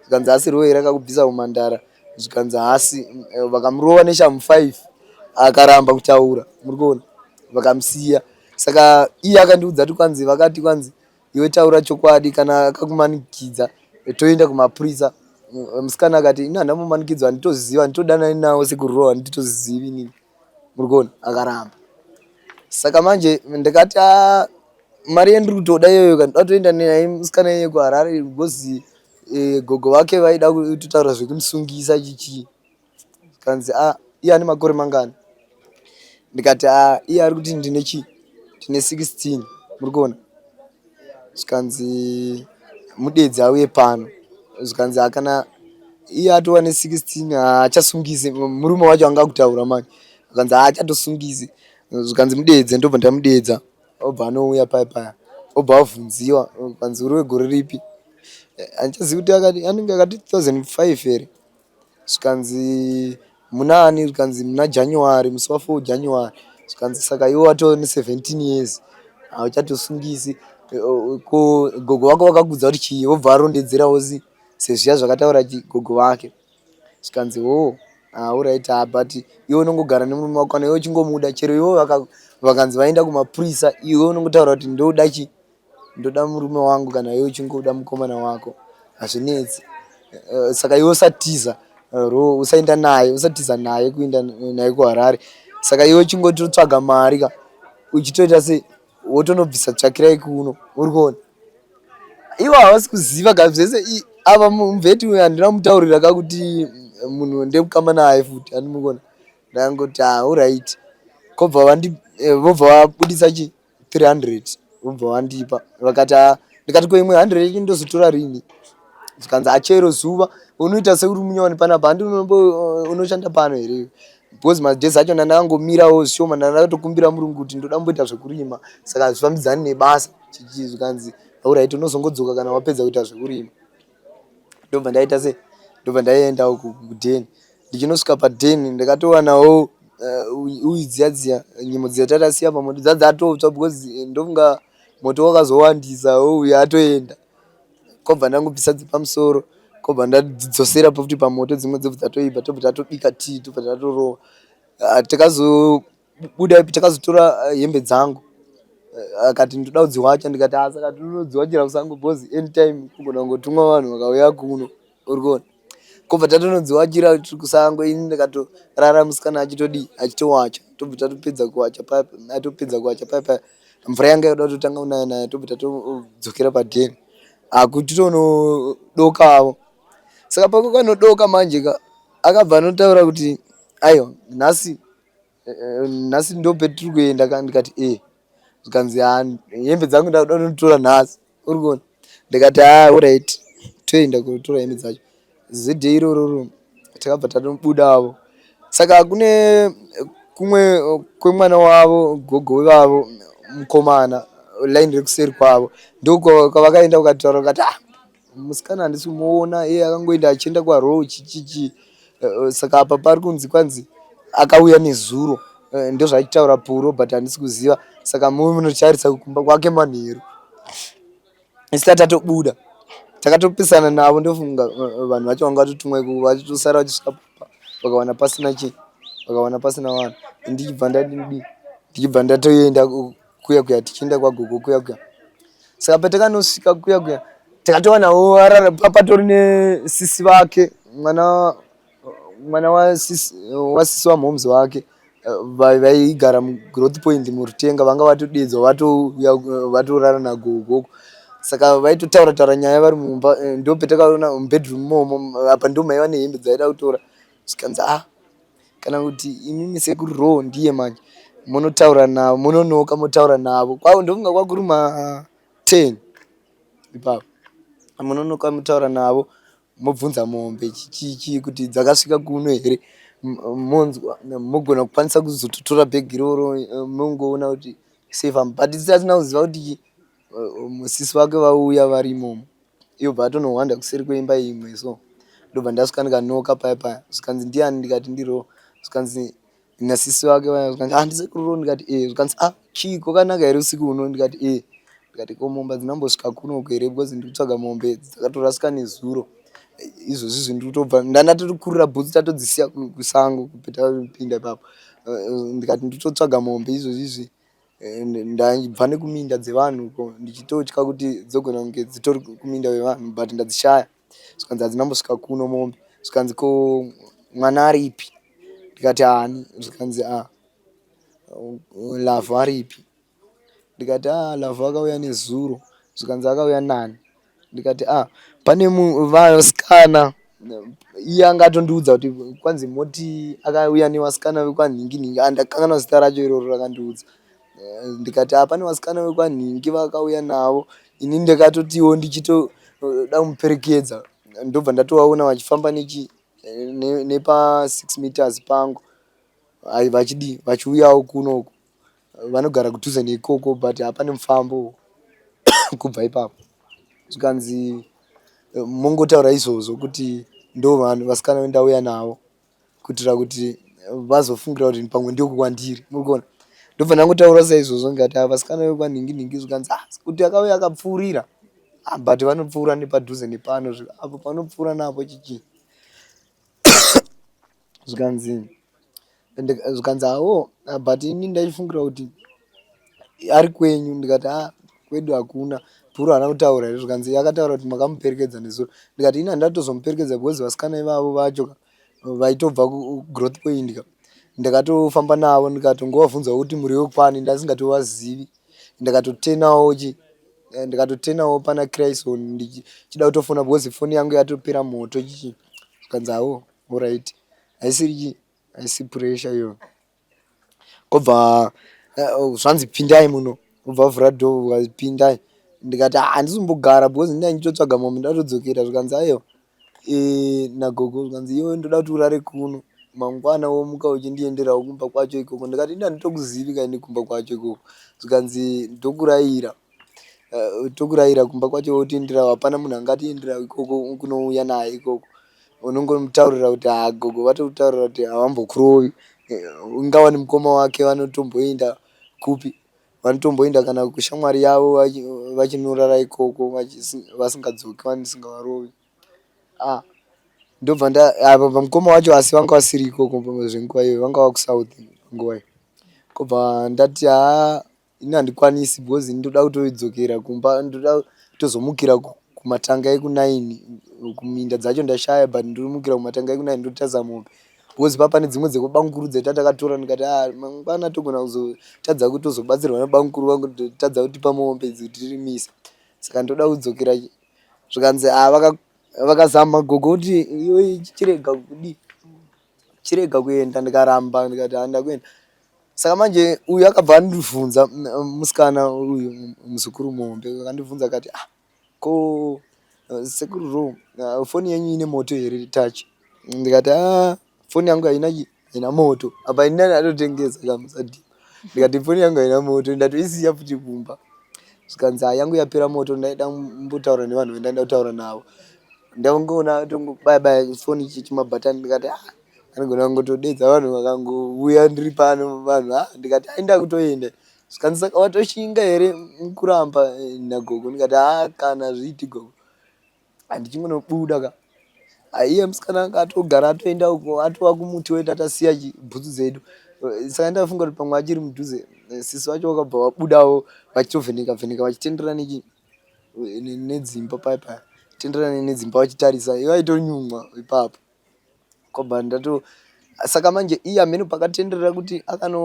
Zvikanzi haasi Roe here akakubvisa kumhandara? Zvikanzi haasi. Vakamurova neshamu 5 akaramba kutaura. Muri kuona, vakamusiya. Saka iye akandiudza kuti kwanzi vakati kwanzi iwe taura chokwadi, kana akakumanikidza toenda kumapurisa. Musikana akati ini handina mumanikidzwa, handitoziva, handitodanani nawo sekurowa, handitozivi inini. Muri kuona, akaramba. Saka manje ndikati ah, mari yandiri kutoda iyoyo kana ndoda toenda naye musikana iye kuHarare because gogo vake vaida kutotaura zvekumusungisa chichii. Kanzi ah, iye ane makore mangani? Ndikati ah, iye ari kuti ndine chii, ndine 16. Muri kuona, zvikanzi mudedzi auye pano. Zvikanzi akana iye atova ne 16 haachasungisi. Murume wacho anga akutaura manje, akanzi haachatosungisi. Zvikanzi mudedze, ndobva ndamudedza, obva anouya paya paya, obva avhunziwa kanzi uri wegore ripi? Handichazivi kuti akati anenge akati 2005 here. Zvikanzi munaani? Zvikanzi muna January, musi wa 4 January. Zvikanzi saka iwe watova ne 17 years, hauchatosungisi. Ko gogo vako vakakuudza kuti chii? Vobva varondedzerawo sezviya zvakataura gogo vake. Zvikanzi hoo, alright, but iwe unongogara nemurume wako kana iwe uchingomuda, chero iwe vakanzi vaenda kumapurisa, iwe unongotaura kuti ndoda chi ndoda murume wangu, kana iwe uchingoda mukomana wako, hazvinetsi. Saka iwe usatiza ro, usaenda naye, usatiza naye kuenda naye kuHarare. Saka iwe uchingototsvaga mari ka, uchitoita sei, wotonobvisa tsvakirai kuno. Uri kuona, ivo havasi kuziva ka zvese ava. Muvheti uyu handina kumutaurira ka kuti munhu ndekukama naye futi, handimukona. Ndangoti alright, kobva vandi vobva vabudisa chi 300, vobva vandipa. Vakati ah, ndikati ko imwe 100 yacho ndozotora rini? Zvikanzi achero zuva unoita seuri munyowani panapa, handi unoshanda pano here? Because madays acho ndandakangomirawo zvishoma, ndandakatokumbira murungu kuti ndoda kumboita zvekurima, saka hazvifambidzani nebasa chichi. Zvikanzi alright, unozongodzoka kana wapedza kuita zvekurima. Ndobva ndaita sei, ndobva ndaendawo kudheni. Ndichinosvika padheni ndakatowanawo uyu dziya dziya nyimo dziya tatasiya pamoto dzadzatotsva, because ndofunga moto wakazowandisa, uyu atoenda. Kobva ndangobvisa dzepamusoro, kobva ndadzidzosera futi pamoto, dzimwe dzobva dzatoibva, tobva tatobika tii, tobva tatorova. Takazobuda, takazotora hembe dzangu. Akati ndoda kudziwacha, ndikati ah, saka tinodziwachira kusango because anytime kugona kungotumwa vanhu vakauya kuno. Uri kuona, kobva tatonodziwachira tiri kusango. Ini ndikatorara, musikana achitodii, achitowacha. Tobva tatopedza kuwacha paya, atopedza kuwacha paya paya, mvura yanga yoda kutotanga kunaya naya, tobva tatodzokera padheni akutonodokawo. Saka pakakanodoka manje ka, akabva anotaura kuti aiwa, nhasi nhasi ndo petiri kuenda ka. Ndikati e. Zvikanzi hembe dzangu ndakuda kunotora nhasi. Uri kuona, ndikati ah, alright, toenda kunotora hembe dzacho. Zedhe irororo takabva tatobudawo. Saka kune kumwe kwemwana wavo, gogo vavo mukomana, line rekuseri kwavo ndokwavakaenda, ukataura ukati ah, musikana handisi kumuona, iye akangoenda achienda kwarow chichichi. Saka apa pari kunzi kwanzi akauya nezuro, ndozvaachitaura Puro, but handisi kuziva. Saka muve munotarisa kumba kwake manheru. Isu tatobuda, takatopisana navo. Ndofunga vanhu vacho vanga vatotumwa ikoko, vachitosara vachisvika vakawana pasina chii, vakawana pasina vanhu. Ndichibva ndadii, ndichibva ndatoenda kuya kuya, tichienda kwagogo kuya kuya. Saka patakanosvika kuya kuya, takatowanawo varara patori nesisi vake, mwana wasisi wamhomes wake, vaigara muGrowth Point muRutenga, vanga vatodedzwa, vatouya vatorara nagogo. Saka vaitotaura taura nyaya vari mumba. Ndo petakaona mubedroom momo apa ndo maiva nehembe dzaida kutora. Zvikanzi ah, kana kuti imimi sekuru Row ndiye manje munotaura navo, munonoka motaura navo kwavo. Ndofunga kwakuri ma 10 ipapo, munonoka motaura navo, mobvunza mombe chichi kuti dzakasvika kuno here, monzwa mogona kukwanisa kuzototora bhegi iroro, mongoona kuti safe. But tisina kuziva kuti musisi vake vauya vari imomo. Iye obva atonohwanda kuseri kweimba imwe so. Ndobva ndasvika ndikanoka paya paya zvikanzi ndiani ndikati ndiro zvikanzi nasisi vake vaya zvikanzi ah ndisekuru Ro ndikati eh zvikanzi ah chii kwakanaka here usiku huno ndikati eh ndikati ko mombe hadzina kumbosvika kuno uku here because ndiri kutsvaga mombe dzakatorasika nezuro izvozvi izvi ndiri kutobva ndandatokurira bhutsu tatodzisiya kusango patapinda ipapo ndikati ndiri kutotsvaga mombe izvozvi izvi Ndaibva nekuminda dzevanhu uko ndichitotya kuti dzogona kunge dzitori kuminda wevanhu but ndadzishaya. Zvikanzi hadzina kumbosvika kuno mombe. Zvikanzi ko mwana aripi? Ndikati haani. Zvikanzi ah Lavhu aripi? Ndikati ah Lavhu akauya nezuro. Zvikanzi akauya nani? Ndikati ah pane vasikana iye anga atondiudza kuti kwanzi moti akauya nevasikana vekwanhingi nhingi ah ndakanganwa zita racho iroro rakandiudza eh, ndikati ah pane vasikana vekwanhingi vakauya navo ini ndakatotiwo ndichitoda kumuperekedza ndobva ndatovaona vachifamba nechi nepa 6 meters pangu vachidii vachiuyawo kunoku vanogara kudhuze neikoko but hapane mufambo kubva ipapo zvikanzi eh, mongotaura izvozvo kuti ndo vanhu vasikana vendauya navo kuitira kuti eh, vazofungira kuti pamwe ndiko kwandiri muri kuona ndobva ndangotaura saizvozvo ndikati ah, vasikana vekwanhingi nhingi zvikanzi ah, kuti akauya akapfuurira ah, but vanopfuura nepadhuze nepano apo panopfuura napo chichii zvikanzi zvikanzi hawo but ini ndaifungira kuti ari kwenyu ndikati ha kwedu hakuna bhuru haana kutaura here zvikanzi akataura kuti makamuperekedza nezuro ndikati ini handatozomuperekedza because vasikana ivavo vacho vaitobva kugrowth point ka ndakatofamba navo ndikatongovabvunzawo kuti muri wekwani ndasingatovazivi ndakatotenawo chi eh, ndikatotenawo pana Crison ndichida kutofona because foni yangu yatopera moto chichi zvikanzi hawo Horaiti haisiri chii haisi pressure iyoyo kobva eh, zvanzi pindai muno obva avhura door ukazi pindai ndikati ah, handisi kumbogara because ndinenge ndichitotsvaga mombe ndatodzokera zvikanzi aiwa eh, nagogo zvikanzi iwe ndoda kuti urare kuno mangwana womuka uchindienderawo kumba kwacho ikoko ndikati ini handitokuzivi kaini kumba kwacho ikoko zvikanzi ndokuraira Eh, tokuraira kumba kwacho wotienderawo hapana munhu angatiendera ikoko kunouya naye ikoko unongomutaurira kuti haa gogo vatokutaurira kuti havambokurovi eh, ingava nemukoma wake vanotomboenda kupi vanotomboenda kana kushamwari yavo vachinorara ikoko vasingadzoki vasingavarovi ah ndobva nda apa pamukoma wacho asi vanga vasiri ikoko zvenguva iyoyo vanga vakusouth nguva iyo kobva ndati haa Ini handikwanisi because ini ndoda kutodzokera kumba ndoda kutozomukira kumatanga ekunine kuminda dzacho ndashaya but ndomukira kumatanga ekunine ndotarisa mombe because paa pane dzimwe dzekubamukuru dzaita takatora ndikati ah mangwana togona kuzotadza kutozobatsirwa nabamukuru vangu tadza kutipa mombe idzi kuti tirimise saka ndoda kudzokera zvikanzi ah vakazama gogo kuti iwe chirega kudii chirega kuenda ndikaramba ndikati handa kuenda Saka manje uyu akabva andibvunza musikana uyu muzukuru muhombe akandibvunza akati ah ko sekuru Ro foni yenyu ine moto here touch ndikati ah foni yangu haina chi haina moto apa ini ndatotengesa kamusadii ndikati foni yangu haina moto ndatoisiya futi kumba zvikanzi ha yangu yapera moto ndaida mbotaura nevanhu vendaida kutaura navo ndakungoona tongobaya baya foni chimabhatani ndikati ah anogona kungotodedza vanhu vakangouya ndiri pano vanhu ah ndikati ai ndakutoenda zvikanzi saka watoshinga here kuramba eh, nagogo ndikati ha kana zviiti gogo handichingonobuda ka aiye musikana anga atogara atoenda uko atova kumuti wedu atasiya bhutsu dzedu eh, saka ndafunga kuti pamwe achiri mudhuze eh, sisi vacho vakabva vabudawo vachitovheneka vheneka vachitenderera nechi nedzimba paya paya tenderana nedzimba vachitarisa ivaitonyumwa ipapo Kobva ndato saka manje iye hameno pakatenderera kuti akano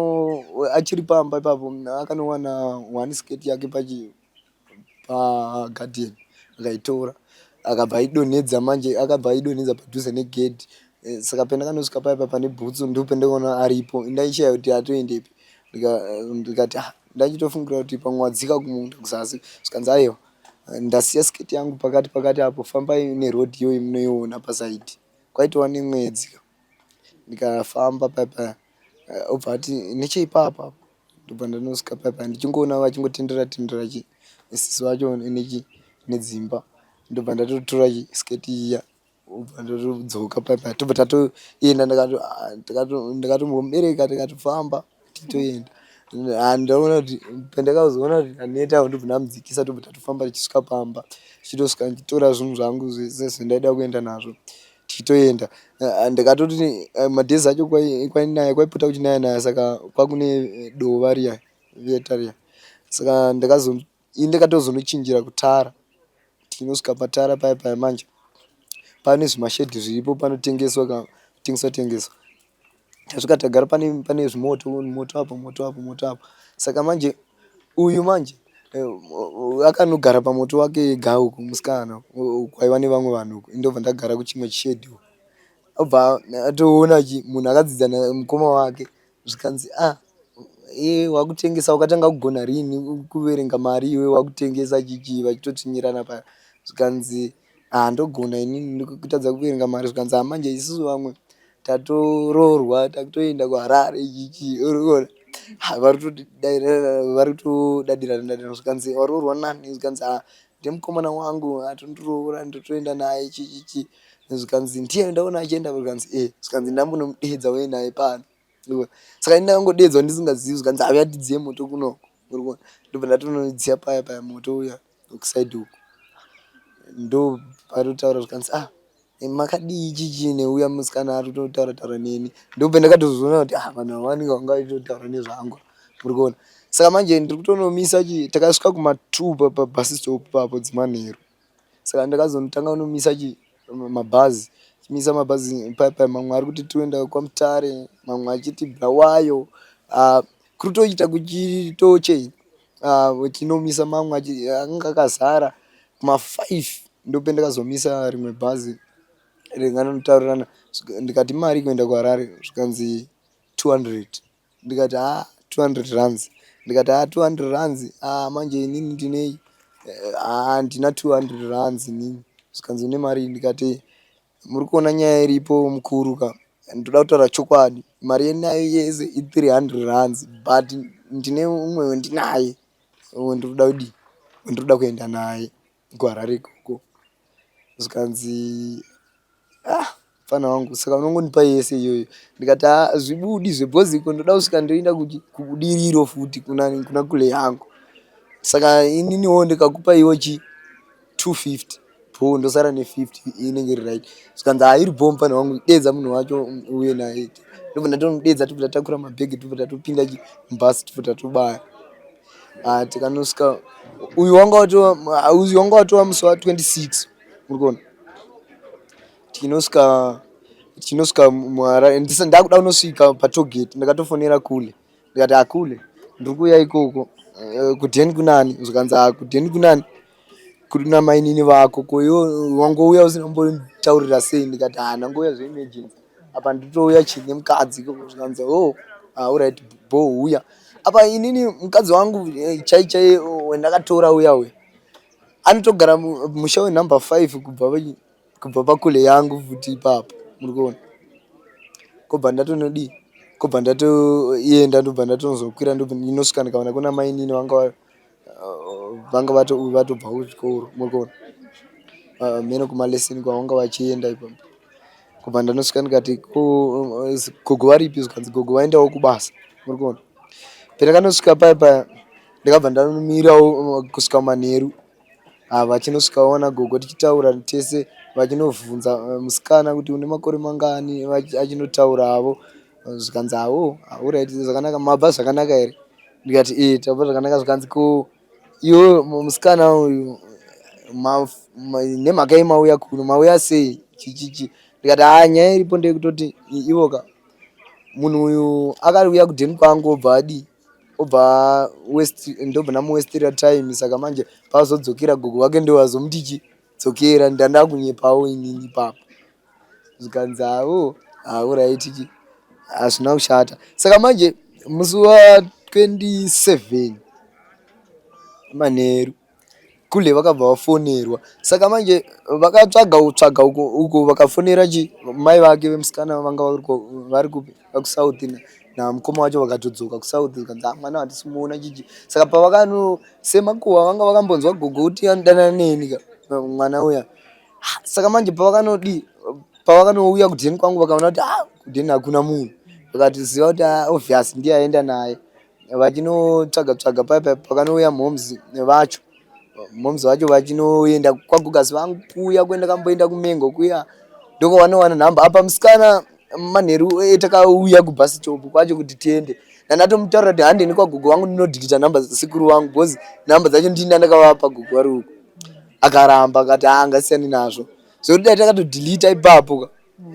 achiri pamba ipapo akanowana one skirt yake pachi pagadheni akaitora akabva aidonhedza manje akabva aidonhedza padhuze negedhi eh, saka pendakanosvika paya pa pane bhutsu ndopendakaona aripo ndaishaya kuti atoendepi ndikati ah ndachitofungira kuti pamwe wadzika kumunda kuzasi zvikanzi aiwa Ndasiya skirt yangu pakati pakati apo fambai neroad iyoyi munoiona pasaidi kwaitova nemwedzi ndikafamba paya paya obva ati necheipapa apo ndobva ndanosvika paya paya ndichingoona vachingotenderera tenderera chi sisi vacho nechi nedzimba Ndobva ndatotora sketi iya, obva ndatodzoka paya, tobva tatoenda. Ndakatombomubereka, tikatofamba tichitoenda. Ndaona kuti pandakazoona kuti ndaneta, ndobva ndamudzikisa, tobva tatofamba tichisvika pamba, tichitosvika ndichitora zvinhu zvangu zvese zvandaida kuenda nazvo, tichitoenda. Ndakatoti madays acho kwainaya, kwaipota kuchinaya naya, saka kwakune dova riya, veta riya. Saka ini ndakatozonochinjira kutara. Tinosvika patara paya paya manje pane zvimashedhi zviripo, panotengeswa tengeswa tengeswa. Tasvika tagara pane zvimoto, moto apo, moto apo, moto apo. Saka manje uyu manje akanogara pamoto wake ega uku, musikana, kwaiva nevamwe vanhu uku. Ndobva ndagara kuchimwe chishedhi uku. Obva atoona munhu akadzidza namukoma wake, zvikanzi, "Ah, iye wakutengesa, wakatanga kugona rini kuverenga mari iwe wakutengesa chichi?" Vachitotsvinyirana paya. Zvikanzi, "Ah, ndogona inini kutadza kuverenga mari?" Zvikanzi, "Ah, manje isusu vamwe tatoroorwa, takutoenda kuHarare chichi." Urikuona vari kutodadirana dadirana. Zvikanzi, "Waroorwa nani?" Zvikanzi, "Ah, ndemukomana wangu atondiroora, ndotoenda naye chichichi." Zvikanzi, "Ndiye ndaona achienda?" Zvikanzi, "Eh." Zvikanzi, "Ndambonomudedza uye naye pano." Saka ini ndakangodedzwa ndisingazivi. Zvikanzi, "Auya tidziye moto kunoko." Urikuona, ndobva ndatonodziya paya paya moto uya kuside uku. Ndo patotaura, zvikanzi, "Ah, makadii chichi neuya musikana ari kutotaura taura neni?" Ndobva ndakatozoona kuti, ah, vanhu ava vanenge vanga vachitotaura nezvangu. Muri kuona, saka manje ndiri kutonomisa chi, takasvika kuma2 pabus stop papo dzimanheru. Saka ndakazonotanga kunomisa chi mabhazi, chimisa mabhazi paya paya, mamwe ari kuti toenda kwaMutare, mamwe achiti Bulawayo. Kuri kutoita kuchitoche, chinomisa mamwe anga akazara. Kuma5 ndopendakazomisa rimwe bhazi ringanotaurirana. Ndikati, "Mari kuenda kuHarare?" Zvikanzi, "200." Ndikati, "Ha, 200 rands." Ndikati, "Ha, 200 rands, ah, manje inini ndinei? Handina 200 rands inini." Zvikanzi, "Une mari?" Ndikati, "Muri kuona nyaya iripo mukuru ka, ndoda kutaura chokwadi, mari yenayo yese i300 rands, but ndine umwe wendinaye wendinoda kudii, wendinoda kuenda naye kuHarare ikoko." Zvikanzi, "Ah, mufana wangu, saka unongondipa yese iyoyo?" Ndikati, "Ha, zvibudi zvebhozi iko, ndoda kusvika ndoenda kuBudiriro futi kuna kule yangu. Saka ininiwo ndikakupa iwo chi 250 bho, ndosara ne50, inenge iri right." Zvikanzi, "Ha, iri bho, mufana wangu, dedza munhu wacho uye naye." Ndobva ndatomudedza, tobva tatakura mabhegi, tobva tatopinda mubhasi, tobva tatobaya. Tikanosvika, uyu wanga watova musi wa26. Muri kuona, tichinosvika muHarare, ndakuda kunosvika patollgate, ndakatofonera kule, ndikati, "Akule, ndiri kuuya ikoko kudheni kunani?" Zvikanzi, "Ah, kudheni kunani? Kuna mainini vako. Ko iwe wangouya usina kumbontaurira sei?" Ndikati, "Ha, ndangouya zveemergency, apa nditouya chine mukadzi ikoko." Zvikanzi, "Oh, alright, bho, uya." Apa inini mukadzi wangu chai chai wendakatora uya uya anotogara musha wenumber 5 kubva pakule yangu futi ipapo. Muri kuona, kobva ndatonodii, kobva ndatoenda, ndobva ndatozokwira, ndinosvika ndikaona kuna mainini vanga vatobva kuchikoro. Muri kuona, mheno kumalesson kwavanga vachienda ipapo. Kubva ndanosvika ndikati, "Ko gogo varipi?" Zvikanzi, "Gogo vaendawo kubasa." Muri kuona, pandakanosvika paya paya, ndakabva ndanomirawo kusvika manheru. Vachinosvika vaona gogo tichitaura tese, vachinovhunza musikana kuti une makore mangani, achinotaura havo. Zvikanzi, "Awo, alright, zvakanaka, mabva zvakanaka here?" Ndikati, "E, tabva zvakanaka." Zvikanzi, "Ko iwe musikana uyu, nemhaka yei mauya kuno? Mauya sei chichichi?" Ndikati, "Haa, nyaya iripo ndeyekutoti ivoka munhu uyu akauya kudheni kwangu, obva adii, obva west, ndobva ndamuwestera time. Saka manje paazodzokera, gogo vake ndo vazomuti chi dzokera, ndanda kunyepawo inini ipapo." Zvikanzi, "Hawo, alright chi, hazvina kushata." Saka manje musi wa27 manheru kule vakabva vafonerwa. Saka manje vakatsvaga kutsvaga uko uko, vakafonera chi mai vake vemusikana vanga vari kupi, kuSouth, namukoma wacho vakatodzoka kuSouth. Zvikanzi, "Ah, mwana hatisi kumuona chichi." Saka pavakano semakuhwa vanga vakambonzwa gogo kuti anodanana neni ka. Mwana uya, saka manje pavakanodii, pavakanouya kudheni kwangu, vakaona kuti ah, kudheni hakuna munhu, vakatiziva kuti ah, obvious ndiye aenda naye. Vachinotsvaga tsvaga paya paya, pakanouya mhoms vacho, mhoms vacho vachinoenda kwagogasi vangu kuya, kuenda kamboenda kumengo kuya, ndokwavanowana nhamba. Apa musikana manheru etakauya kubus stop kwacho kuti tiende, ndandatomutaurira kuti handeni kwagogo vangu ndinodhilita nhamba dzasekuru vangu, because nhamba dzacho ndini ndakavapa gogo vari uko. Akaramba akati haa, ngasiyani nazvo, zvekuti dai takatodhilita ipapo ka,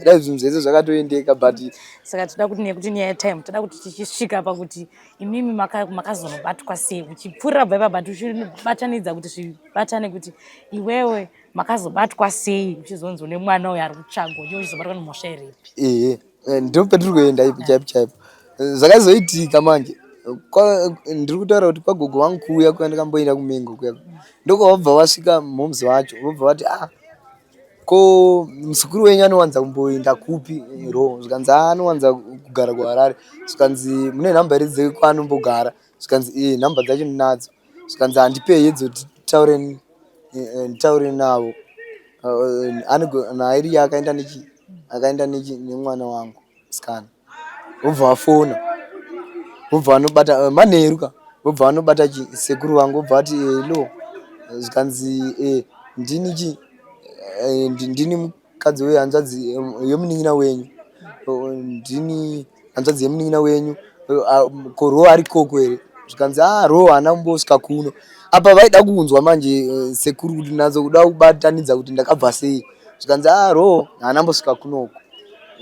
dai zvinhu zvese zvakatoendeka, but Saka toda kuti, nekuti nyaya yetime, toda kuti tichisvika pakuti imimi makazonobatwa sei, uchipfuurira bva ipapa, tichibatanidza kuti zvibatane, kuti iwewe makazobatwa sei, uchizonzi une mwana uyo ari kutsvagwa, uchiwe uchizobatwa nemhosva iripi? Ehe, ndo petiri kuenda ipo chaipo chaipo. Zvakazoitika manje, ndiri kutaura kuti kwagogo vangu kuuya kuya, ndakamboenda kumengo kuya, ndokwavabva vasvika mhoms vacho, vobva vati, "Ah, ko muzukuru wenyu anowanza kumboenda kupi ro?" Zvikanzi, "Ah, anowanza kugara kuHarare." Zvikanzi, "Mune nhamba here dzekwaanombogara?" Zvikanzi, "Ee, nhamba dzacho ndinadzo." Zvikanzi, "Handipei idzo, titaure, nditaure navo." Nairiya akaenda nechi akaenda nechi nemwana wangu musikana, vobva vafona, vobva vanobata manheru ka, vobva vanobata chi sekuru vangu, vobva vati, "Hello." Zvikanzi, "Ndini chi ndini mukadzi wehanzvadzi yemunin'ina wenyu, ndini hanzvadzi yemunin'ina wenyu. Ko Ro ari koko here?" Zvikanzi, "A, Ro haana kumbosvika kuno." Apa vaida kunzwa manje sekuru kuti natso kuda kubatanidza kuti ndakabva sei. Zvikanzi, "A, Ro haana mbosvika kunoko."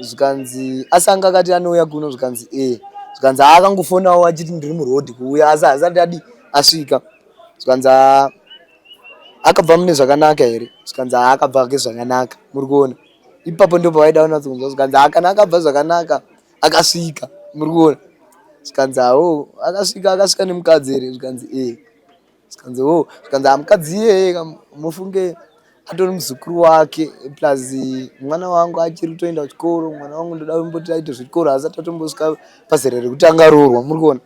Zvikanzi, "Asi anga akati anouya kuno?" Zvikanzi, "E." Zvikanzi, "Haa, akangofonawo achiti ndiri murodhi kuuya, asi haasati adi asvika." Zvikanzi, "Haa, akabva mune zvakanaka here?" Zvikanzi, "Haa, akabva ake zvakanaka." Muri kuona, ipapo ndo pavaida kunatso kunzwa. Zvikanzi, "Haa, kana akabva zvakanaka akasvika." Muri kuona? Zvikanzi, "Hawo, akasvika. Akasvika nemukadzi here?" Zvikanzi, "E." Zvikanzi, "O." Zvikanzi, "Ha, mukadzi iyeye mufunge atori muzukuru wake, plus mwana wangu achiri kutoenda kuchikoro. Mwana wangu ndoda kumboti aite zvikoro, asati atombosvika pazera rekuti angaroorwa." Muri kuona?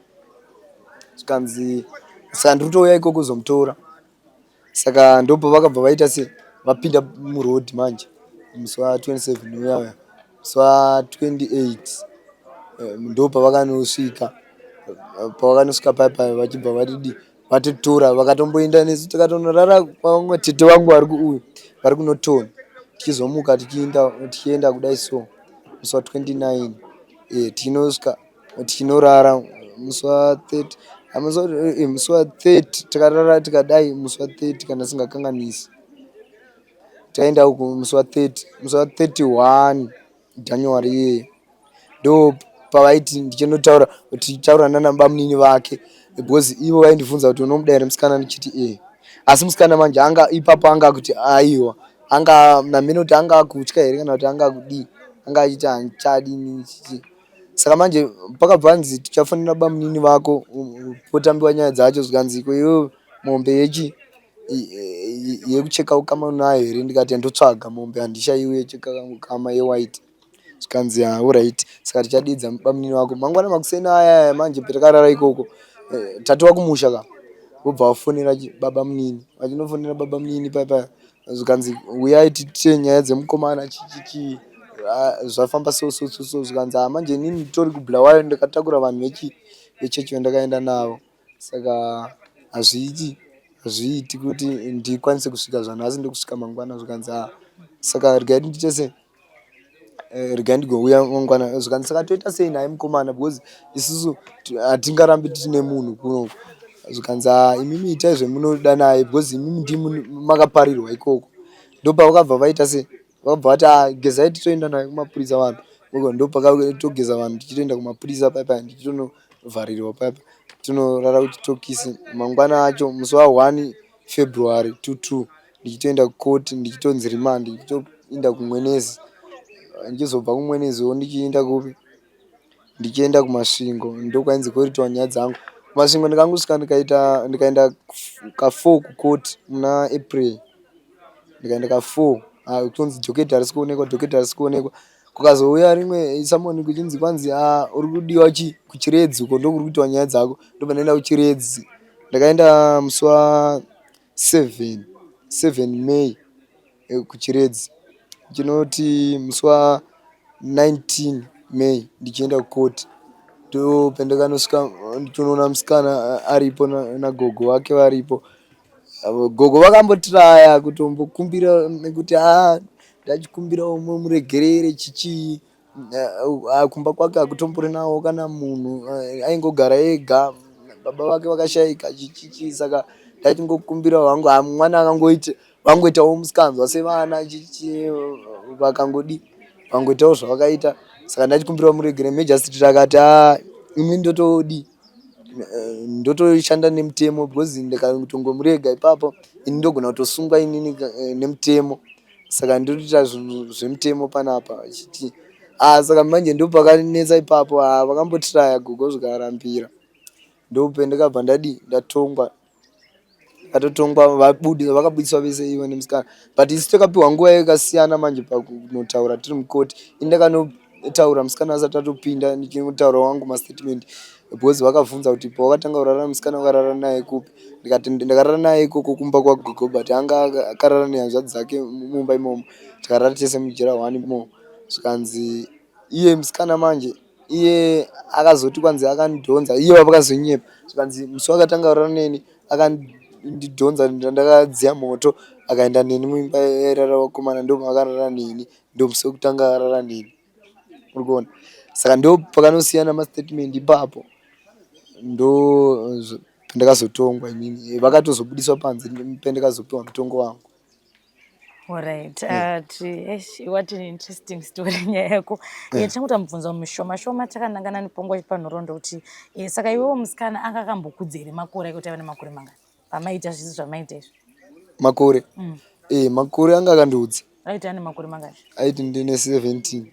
Zvikanzi, "Saka ndiri kutouya ikoko kuzomutora." Saka ndopo vakabva vaita se vapinda murodhi manje musi wa27 uya uya, musi wa28 ndo pavakanosvika. Pavakanosvika paya paya, vachibva vatidi vatotora, vakatomboenda nesu, tikatonorara kwavamwe tete vangu vari kuuyu vari kuNorton. Tichizomuka tichienda, tichienda kudai so musi wa29, tichinosvika, tichinorara musi wa30, musi wa30 takarara tikadai musi wa30, kana singakanganisi. Taenda uku musi wa30, musi wa31 January iyeye ndo pavaiti ndichinotaura, tichitaura nana bamunini vake, because ivo vaindibvunza kuti, "Unomuda here musikana?" Ndichiti, "E." Asi musikana manje anga ipapo anga kuti aiwa, anga namene kuti anga akutya here kana kuti anga akudii, anga achiti handichadi chichi. Saka manje pakabva anzi, "Tichafonera bamunini vako potambiwa nyaya dzacho." Zvikanzi, "Ko iwewe, mombe yechi yekucheka ukama unayo here?" Ndikati, "Ndotsvaga mombe, handishaiwi yecheka ukama yewhite." Zvikanzi, "Alright, saka tichadidza bamunini vako mangwana makuseni." Aya aya manje petakarara ikoko, tatova kumusha ka, vobva vafonera baba munini. Vachinofonera baba munini paya paya, zvikanzi, "Uyai tiite nyaya dzemukomana, chichichi, zvafamba so so so so." Zvikanzi, "Ha, manje inini nditori kuBulawayo, ndakatakura vanhu vechechi vandakaenda navo, saka hazviiti, hazviiti kuti ndikwanise kusvika zvanhasi, ndokusvika mangwana." Zvikanzi, "Ha, saka regai ndiite sei, regai ndigouya mangwana." Zvikanzi, "Saka toita sei naye mukomana, because isusu hatingarambi tine munhu kunoku?" Zvikanzi, "Ha, imimi itai zvemunoda naye, because imimi ndimi makaparirwa ikoko." Ndopavakabva vaita sei, vakabva vati, "A, gezai titoenda naye kumapurisa vanhu." Ndopakatogeza vanhu tichitoenda kumapurisa paya paya, ndichitonovharirwa paya paya, tinorara kuchitokisi. Mangwana acho musi wa1 February 22 ndichitoenda kukoti, ndichitonzi remand, ndichitoenda kuMwenezi. Ndichizobva kuMweneziwo ndichienda kupi? Ndichienda kuMasvingo, ndokwainzi kunoitwa nyaya dzangu kuMasvingo. Ndikangosvika, ndikaita, ndikaenda ka4 kukoti muna April, ndikaenda ka4, kutonzi docket harisi kuonekwa, docket harisi kuonekwa. Kukazouya rimwe summon kuchinzi, kwanzi, "A, uri kudiwa chi kuChiredzi uko, ndokuri kuitwa nyaya dzako." Ndobva ndaenda kuChiredzi. Ndakaenda musi wa7 7 May kuChiredzi chinoti musi wa 19 May ndichienda kukoti ndopandakanosvika ndichinoona musikana aripo nagogo vake varipo. Gogo vakambotiraya kutombokumbira kuti haa ndachikumbirawo muregerere chichii kumba kwake hakutomborinawo kana munhu aingogara ega baba vake vakashaika chichichi saka ndachingokumbirawo hangu haa mwana akangoita vangoitawo musikanzwa sevana chichi vakangodi vangoitawo zvavakaita saka ndachikumbirawo muregere magistrate akati haa imi ndotodi ndotoshanda nemutemo because ndikatongomurega ipapo ini ndogona kutosungwa inini nemutemo saka ndotoita zvinhu zvemutemo panapa achiti ah saka manje ndopakanetsa ipapo ah vakambotiraya gogo zvikarambira ndopendakabva ndadii ndatongwa Vakatotongwa vabude vakabudiswa vese ivo nemusikana but isu takapiwa nguva yakasiyana manje pakunotaura tiri mukoti ini ndakanotaura musikana asati atopinda ndichinotaura wangu mastatement because vakabvunza kuti pawakatanga kurara nemusikana wakarara naye kupi ndikati ndakarara naye ikoko kumba kwagogo but anga akarara nehanzvadzi dzake mumba imomo tikarara tese mujira one imomo zvikanzi iye musikana manje iye akazoti kwanzi akandidhonza iye vakazonyepa zvikanzi musi wakatanga kurara neni akandidhonza ndakadziya moto akaenda neni muimba yairara vakomana ndomaakarara neni ndomusi wekutanga akarara neni uri kuona saka ndopakanosiyana mastatement ipapo ndo ndakazotongwa inini vakatozobudiswa panze pendakazopiwa mutongo wangu. Alright, eish, what an interesting story nyaya yako. Tichangoita mubvunzo mishoma shoma takanangana nepongwa panhoroondo kuti saka iwewo musikana anga akambokudza here makore ekuti ave nemakore mangani pamaita zvisi zvamaita izvi? Makore? Makore anga akandiudza. Aiti ane makore mangani? Aiti ndine 17.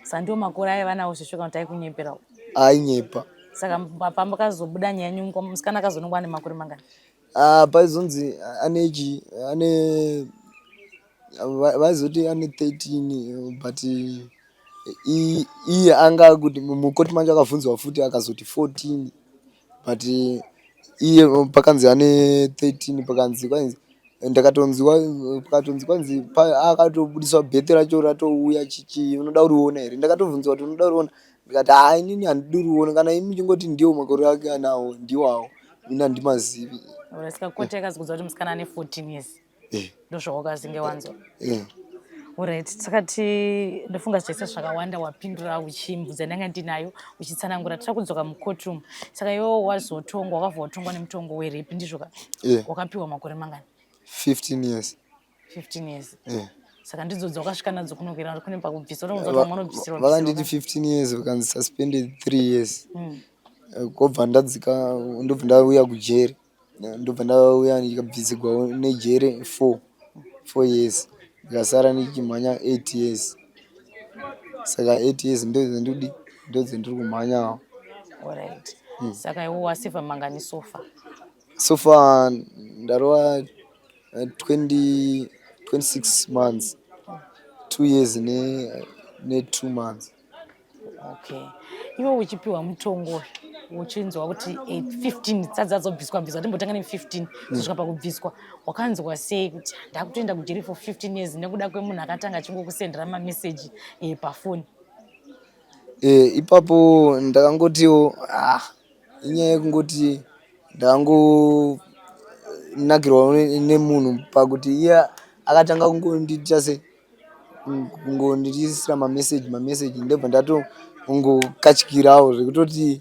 Saka ndiwo makore aiva nawo zveshuwa kana kuti aikunyeperawo? Ainyepa. Saka pamakazobuda nyaya yenyu musikana akazonongwa ane makore mangani? Ah, paizonzi ane chi ane vaizoti ane 13 but iye anga kuti mukoti manje akabvunzwa futi akazoti 14 but iye pakanzi ane 13 pakanzi kwanzi ndakatonzwa pakatonzi kwanzi akatobudiswa birth racho ratouya chichi unoda kuriona here ndakatobvunzwa kuti unoda kuriona ndikati haa inini handidi kuriona kana imi muchingoti ndiwo makore ake anawo ndiwawo ini handimazivi. Saka koti yakazokudza kuti musikana ane 14 years ndozvawakazinge wanzwa? Alright, saka ti ndofunga zvese zvakawanda wapindura uchimbudza ndanga ndinayo uchitsanangura tira kudzoka mucourtroom. Saka iwewo wazotongwa wakabva watongwa nemutongo werape ndizvo ka? Wakapiwa makore mangani? 15 years. 15 years. Saka ndidzo dzawakasvika nadzo kunokwira kune pakubvisa unounza kuti vamwe vanobvisirwa Vakanditi 15 years vakanzi suspended 3 years. Kobva ndadzika ndobva ndauya kujeri. Ndobva ndauya ndikabvisirwawo nejere 4 4 years ndikasara ndichimhanya 8 years. Saka 8 years ndodzandidi ndodzandiri kumhanyawo. Alright. Saka iwe waseva mangani so far? So far ndarova 20 26 months 2 years ne ne 2 months. Okay. Iwe uchipiwa mutongo uchinzwa kuti 15 dzadzi dzazobviswa bviswa timbotanga ne 15 kusvika pakubviswa wakanzwa sei kuti ndakutoenda kujeri for 15 years nekuda kwemunhu akatanga achingokusendera mameseji pafoni? Ipapo ndakangotiwo ah inyaya yekungoti ndakangonakirwa nemunhu pakuti iye akatanga kungondiita se kungondiisira mameseji mameseji ndobva ndatongokatyirawo zvekutoti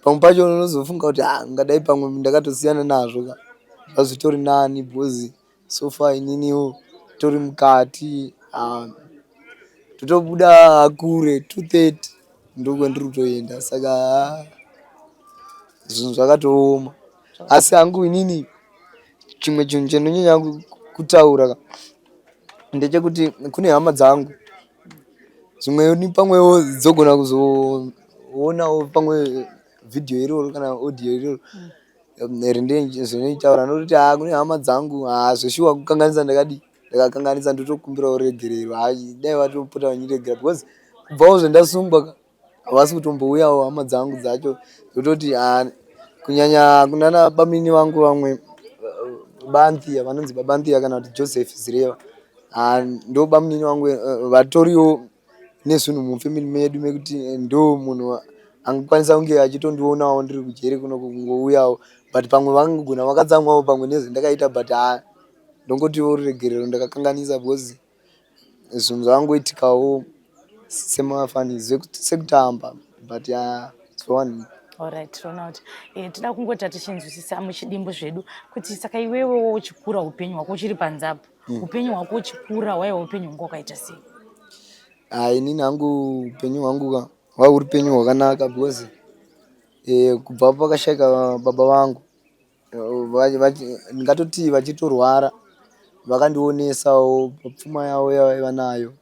pamwe pacho unozofunga kuti ah ngadai pamwe ndakatosiyana nazvo ka zvazvitori nani because so far ininiwo tori mukati ah, totobuda kure 230 ndokwandiri kutoenda saka ah, zvinhu zvakatooma asi hangu inini chimwe chinhu chandonyanya kutaura ka ndechekuti kune hama dzangu zvimwe pamwewo dzogona kuzoonawo pamwe vhidhiyo iroro kana audio iroro rinotaura nekuti haa kune hama dzangu haa zveshuwa kukanganisa ndakadii ndakakanganisa ndotokumbirawo ruregerero haa dai vatopota vachindiregera because kubvawo zvandasungwa ka havasi kutombouyawo hama dzangu dzacho zvototi haa kunyanya kunana bamini vangu vamwe. Banthia vanonzi baBanthia kana kuti Joseph Zireva. Ah, ndo bamunini wangu vatoriwo nezvinhu mufamily medu mekuti ndo munhu angakwanisa kunge achitondionawo ndiri kujeri kuno kungouyawo, but pamwe vangogona vakatsamwawo pamwe nezvendakaita, but ha, ndongotiwo ruregerero, ndakakanganisa because zvinhu zvakangoitikawo semafani sekutamba, but ya, so Alright, Ronald, toda kungoti tichinzwisisa muchidimbu zvedu kuti saka iwewewo uchikura, upenyu hwako uchiri panzapo, upenyu hwako uchikura hwaiva upenyu hwanga hwakaita sei? Hai, inini hangu upenyu hwangu ka hwaiva uri upenyu hwakanaka because kubva pakashaika baba vangu, ndingatoti vachitorwara, vakandionesawo pfuma yavo yavaiva nayo,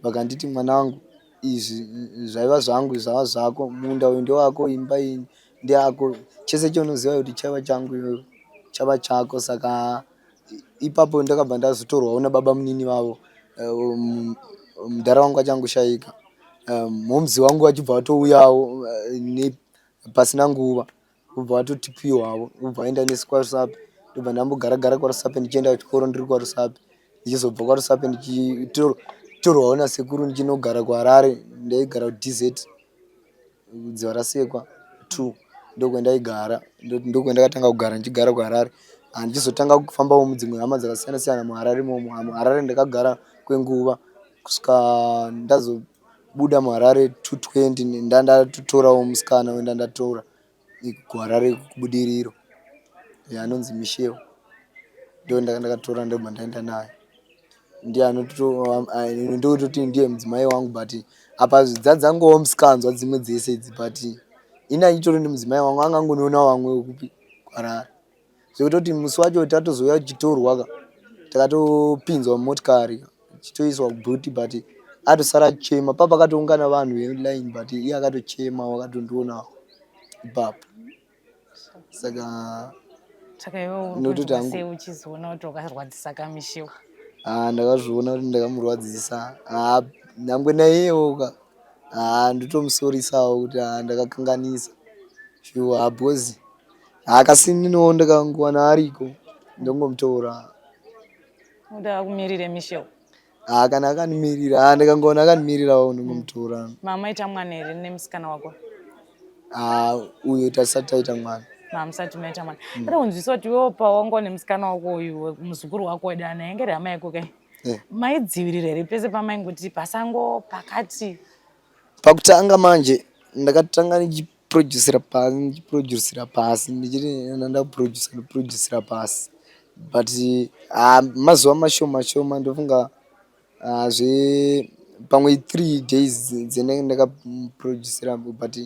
vakanditi, "Mwanangu, izvi zvaiva zvangu zvava zvako. Munda uyu ndewako, imba iyi ndeyako, chese chaunoziva kuti chaiva changu iwewe chava chako." Saka ipapo ndakabva ndazotorwawo nababa munini vavo, mudhara wangu achangoshaika, momzi wangu vachibva vatouyawo pasina nguva, vobva vatotipiwawo, vobva vaenda nesu kwaRusape. Ndobva ndambogara gara kwaRusape, ndichienda kuchikoro ndiri kwaRusape, ndichizobva kwaRusape ndichitorwawo nasekuru ndichinogara kuHarare. Ndaigara kuDZ, Dziva Rasekwa 2, ndokwandaigara, ndokwandakatanga kugara ndichigara kuHarare. Handichizotanga kufambawo mudzimwe hama dzakasiyana siyana muHarare imomo. MuHarare ndakagara kwenguva kusvika ndazobuda muHarare 220, ndandatotorawo musikana wendandatora kuHarare, kuBudiriro, anonzi Michelle. Ndo ndakatora, ndobva ndaenda naye, ndiye ndototi ndiye mudzimai wangu, but apa dzadzangowo musikanzwa dzimwe dzese idzi, but ini achitori nemudzimai wangu, anga angonoona vamwe wekupi kuHarare, zvekutoti musi wacho tatozouya tichitorwa ka, takatopinzwa mumotikari tichitoiswa kubhuti, but atosara achichema pa pakatoungana vanhu veline, but iye akatochema, wakatondionawo ipapo. Saka Saka iwewe uri Ndinototi kunzwa hangu sei uchizoona kuti wakarwadzisa kaMichelle? Ah, ndakazviona kuti ndakamurwadzisa. Ah, nyangwe naiyewo ka, ah, ndotomusorisawo kuti ah, ndakakanganisa sure, because akasininiwo ndakangowana ariko, ndongomutora. Uda kumirire Michelle? Ah, kana akanimirira, ah, ndakangowana akanimirirawo, ndongomutora. Mamaita mwana here nemusikana wako? Ah, uyo tasati taita mwana. Mamusati maita mwana. Kada kunzwisa kuti iwewo pawanga nemusikana wako uyu, muzukuru wako wedana, yange iri hama yako kai, maidzivirira here pese pamaingoti pasango pakati? Pakutanga manje ndakatanga ndichiproducira pasi, ndichiproducira pasi, ndichiti ndakuproduca, ndoproducira pasi, but ah, mazuva mashoma shoma, ndofunga zve pamwe 3 days dzenenge ndakaproducira, but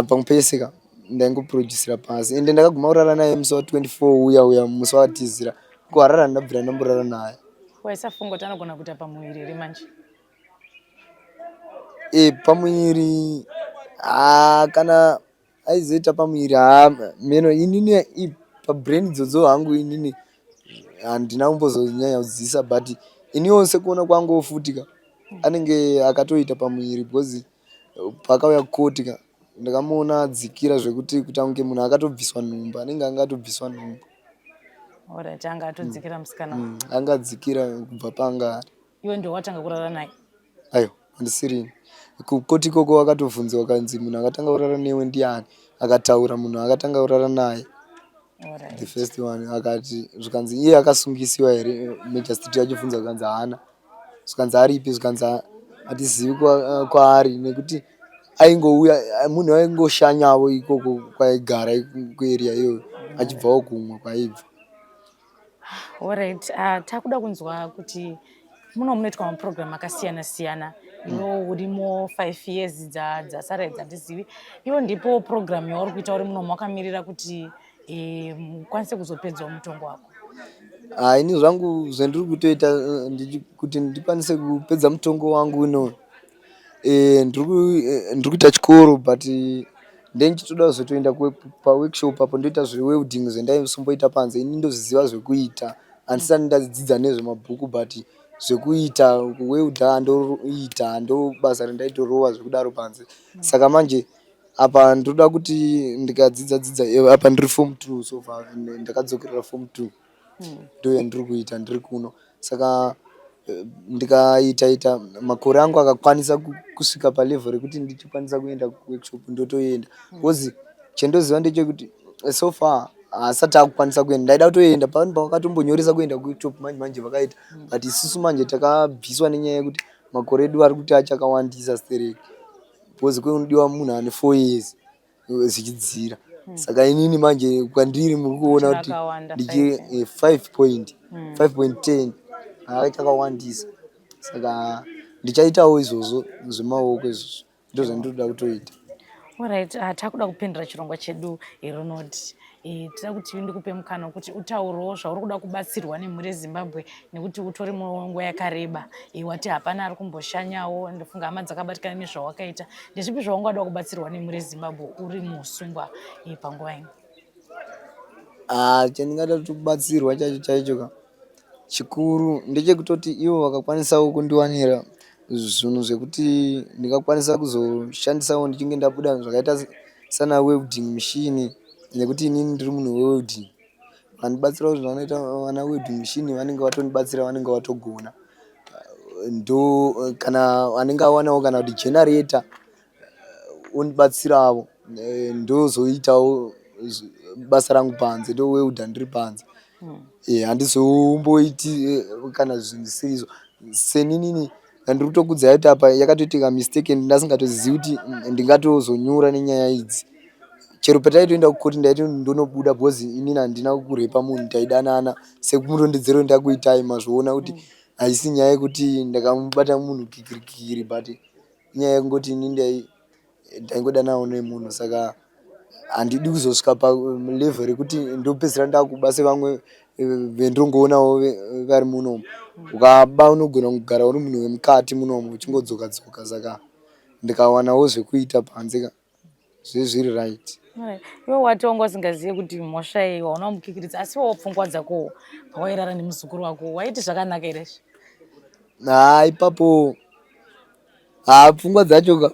pamwe pese ka ndaingoproducira pasi. Ende ndakaguma kurara naye musi wa24 uya uya, musi watizira kuHarare, ndabvira ndamborara naye. Waisafunga kuti anogona kuita pamuviri here manje? E, pamuviri, kana aizoita pamuviri, ha, meno inini pabrain idzodzo hangu inini handina kumbozonyanya kudzidzisa, but iniwo sekuona kwangu futi ka anenge akatoita pamuviri, because paakauya kukoti ka ndakamuona adzikira zvekuti kuita kunge munhu akatobviswa nhumbu, anenge anga atobviswa nhumbu. Alright, anga atodzikira musikana. Anga adzikira kubva paanga ari. Iwe ndiwe watanga kurara naye? Aiwa, handisirini. Kukoti ikoko vakatobvunziwa, kanzi munhu akatanga kurara newe ndiani? Akataura munhu akatanga kurara naye, the first one, akati zvikanzi iye akasungisiwa here? Magistrate achibvunza, zvikanzi haana. Zvikanzi aripi? Zvikanzi hatizivi kwaari nekuti aingouya, munhu aingoshanyawo ikoko kwaigara kuarea iyoyo, achibvawo kumwe kwaibva. Alright, takuda kunzwa kuti muno munoitwa maprogram akasiyana siyana. Iwo urimo 5 years dzasara idzi, handizivi iwo ndipo program yauri kuita uri muno wakamirira kuti mukwanise kuzopedzwa mutongo wako? Ah, ini zvangu zvendiri kutoita kuti ndikwanise kupedza mutongo wangu uno, ndiri kuita chikoro, but ndendichitoda kuzotoenda paworkshop apo ndoita zvewelding zvendaisomboita panze. Ini ndozviziva zvekuita, handisati ndadzidza nezvemabhuku, but zvekuita kuwelda ndoita, ndo basa randaitorova zvekudaro panze. Saka manje Apa ndoda kuti ndikadzidza dzidza eh, apa ndiri form 2 so far ndakadzokerera form 2 ndo yandiri kuita ndiri kuno. Saka eh, ndikaita ita makore angu akakwanisa kusvika palevel rekuti ndichikwanisa kuenda kuworkshop ndotoenda because chendoziva ndechekuti eh, so far haasati akukwanisa kuenda. Ndaida kutoenda pano pavakatombonyoresa kuenda kuworkshop manje manje vakaita, but isusu manje takabviswa nenyaya yekuti makore edu ari kuti achakawandisa stereki because kunodiwa munhu ane 4 years zvichidzira. Saka inini manje kwandiri muri kuona kuti Chakawanda, ndichi five. 5 point 5.10 chakawandisa. Saka ndichaitawo izvozvo zvemaoko, izvozvo ndo zvandinoda kutoita. Alright, takuda kupindura chirongwa chedu, Ronald. Tida kuti ndikupe mukana wekuti utaurewo zvauri kuda kubatsirwa nemhuri yeZimbabwe nekuti utori munguva yakareba. Wati hapana ari kumboshanyawo, ndofunga hama dzakabatikana nezvawakaita. Ndezvipi zvaungada kubatsirwa nemhuri yeZimbabwe uri musungwa panguva ino? Ah, chandingada kubatsirwa chacho chaicho ka chikuru ndechekutoti ivo vakakwanisawo kundiwanira zvinhu zvekuti ndingakwanisa kuzoshandisawo ndichinge ndabuda, zvakaita sana welding machine, nekuti inini ndiri munhu wewelding. Vandibatsirawo zvavanoita vana welding machine vanenge vatondibatsira, vanenge vatogona. Ndo kana anenge awanawo kana kuti generator ondibatsirawo, ndozoitawo basa rangu panze, ndowelda ndiri panze. Handizomboiti kana zvinhu zvisiri izvo. Seninini ndiri kutokuudzai kuti apa yakatoitika mistake ndasingatozivi kuti ndingatozonyura nenyaya idzi. Chero pataitoenda kukoti ndaiti ndonobuda because inini handina kurepa munhu, taidanana. Sekumurondedzero ndakuitai mazviona kuti haisi nyaya yekuti ndakamubata munhu kikiri kikiri, but inyaya yekungoti inini ndaingodananawo nemunhu. Saka handidi kuzosvika palevel rekuti ndopedzisira ndakuba sevamwe vendinongoonawo vari munomu. Ukaba unogona kugara uri munhu wemukati munomu uchingodzoka dzoka. Saka ndikawanawo zvekuita panze ka zve zviri right. Alright. Iwe wati wanga usingazivi kuti mhosva iyi waona wamukikiridza, asi iwewo pfungwa dzako pawairara nemuzukuru wako waiti zvakanaka here izvi? Haa, ipapo haa, pfungwa dzacho ka,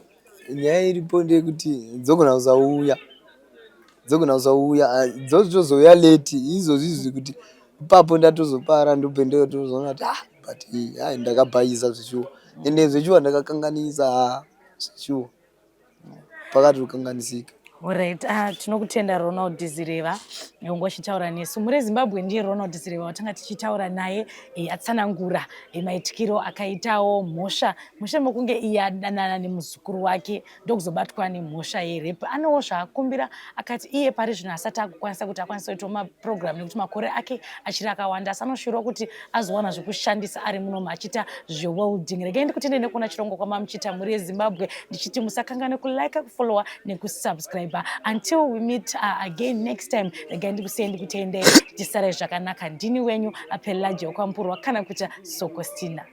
nyaya iripo ndeyekuti dzogona kusauya, dzogona kusauya, dzozotozouya late izvozvi izvi kuti ipapo ndatozopara ndobve ndotozoona kuti ah, but hai, ndakabhaisa zveshuwa, ende zveshuwa ndakakanganisa. Haa, zveshuwa pakati kukanganisika. Alright, tinokutenda Ronald Zireva unga uchitaura nesu. Muri Zimbabwe, ndiye Ronald Zireva watanga tichitaura naye, atsanangura maitikiro akaitawo mhosva mushure mekunge iye adanana nemuzukuru wake ndokuzobatwa nemhosva yerepe. Anewo zvaakumbira, akati iye pari zvino asati akukwanisa kuti akwanise kuitawo maprogram nekuti makore ake achiri akawanda, asi anoshuvirawo kuti azowana zvekushandisa ari munomu achiita zvewelding. Regai ndikutende nekuona chirongwa kwamamuchiita, mhuri yeZimbabwe, ndichiti musakanganwe kulike, kufollowa nekusubscribe. Until we meet again next time, regai ndikusiyei ndikutendei, tisarai zvakanaka. Ndini wenyu Apelaje Wekwampurwa kana kuita Sokostina.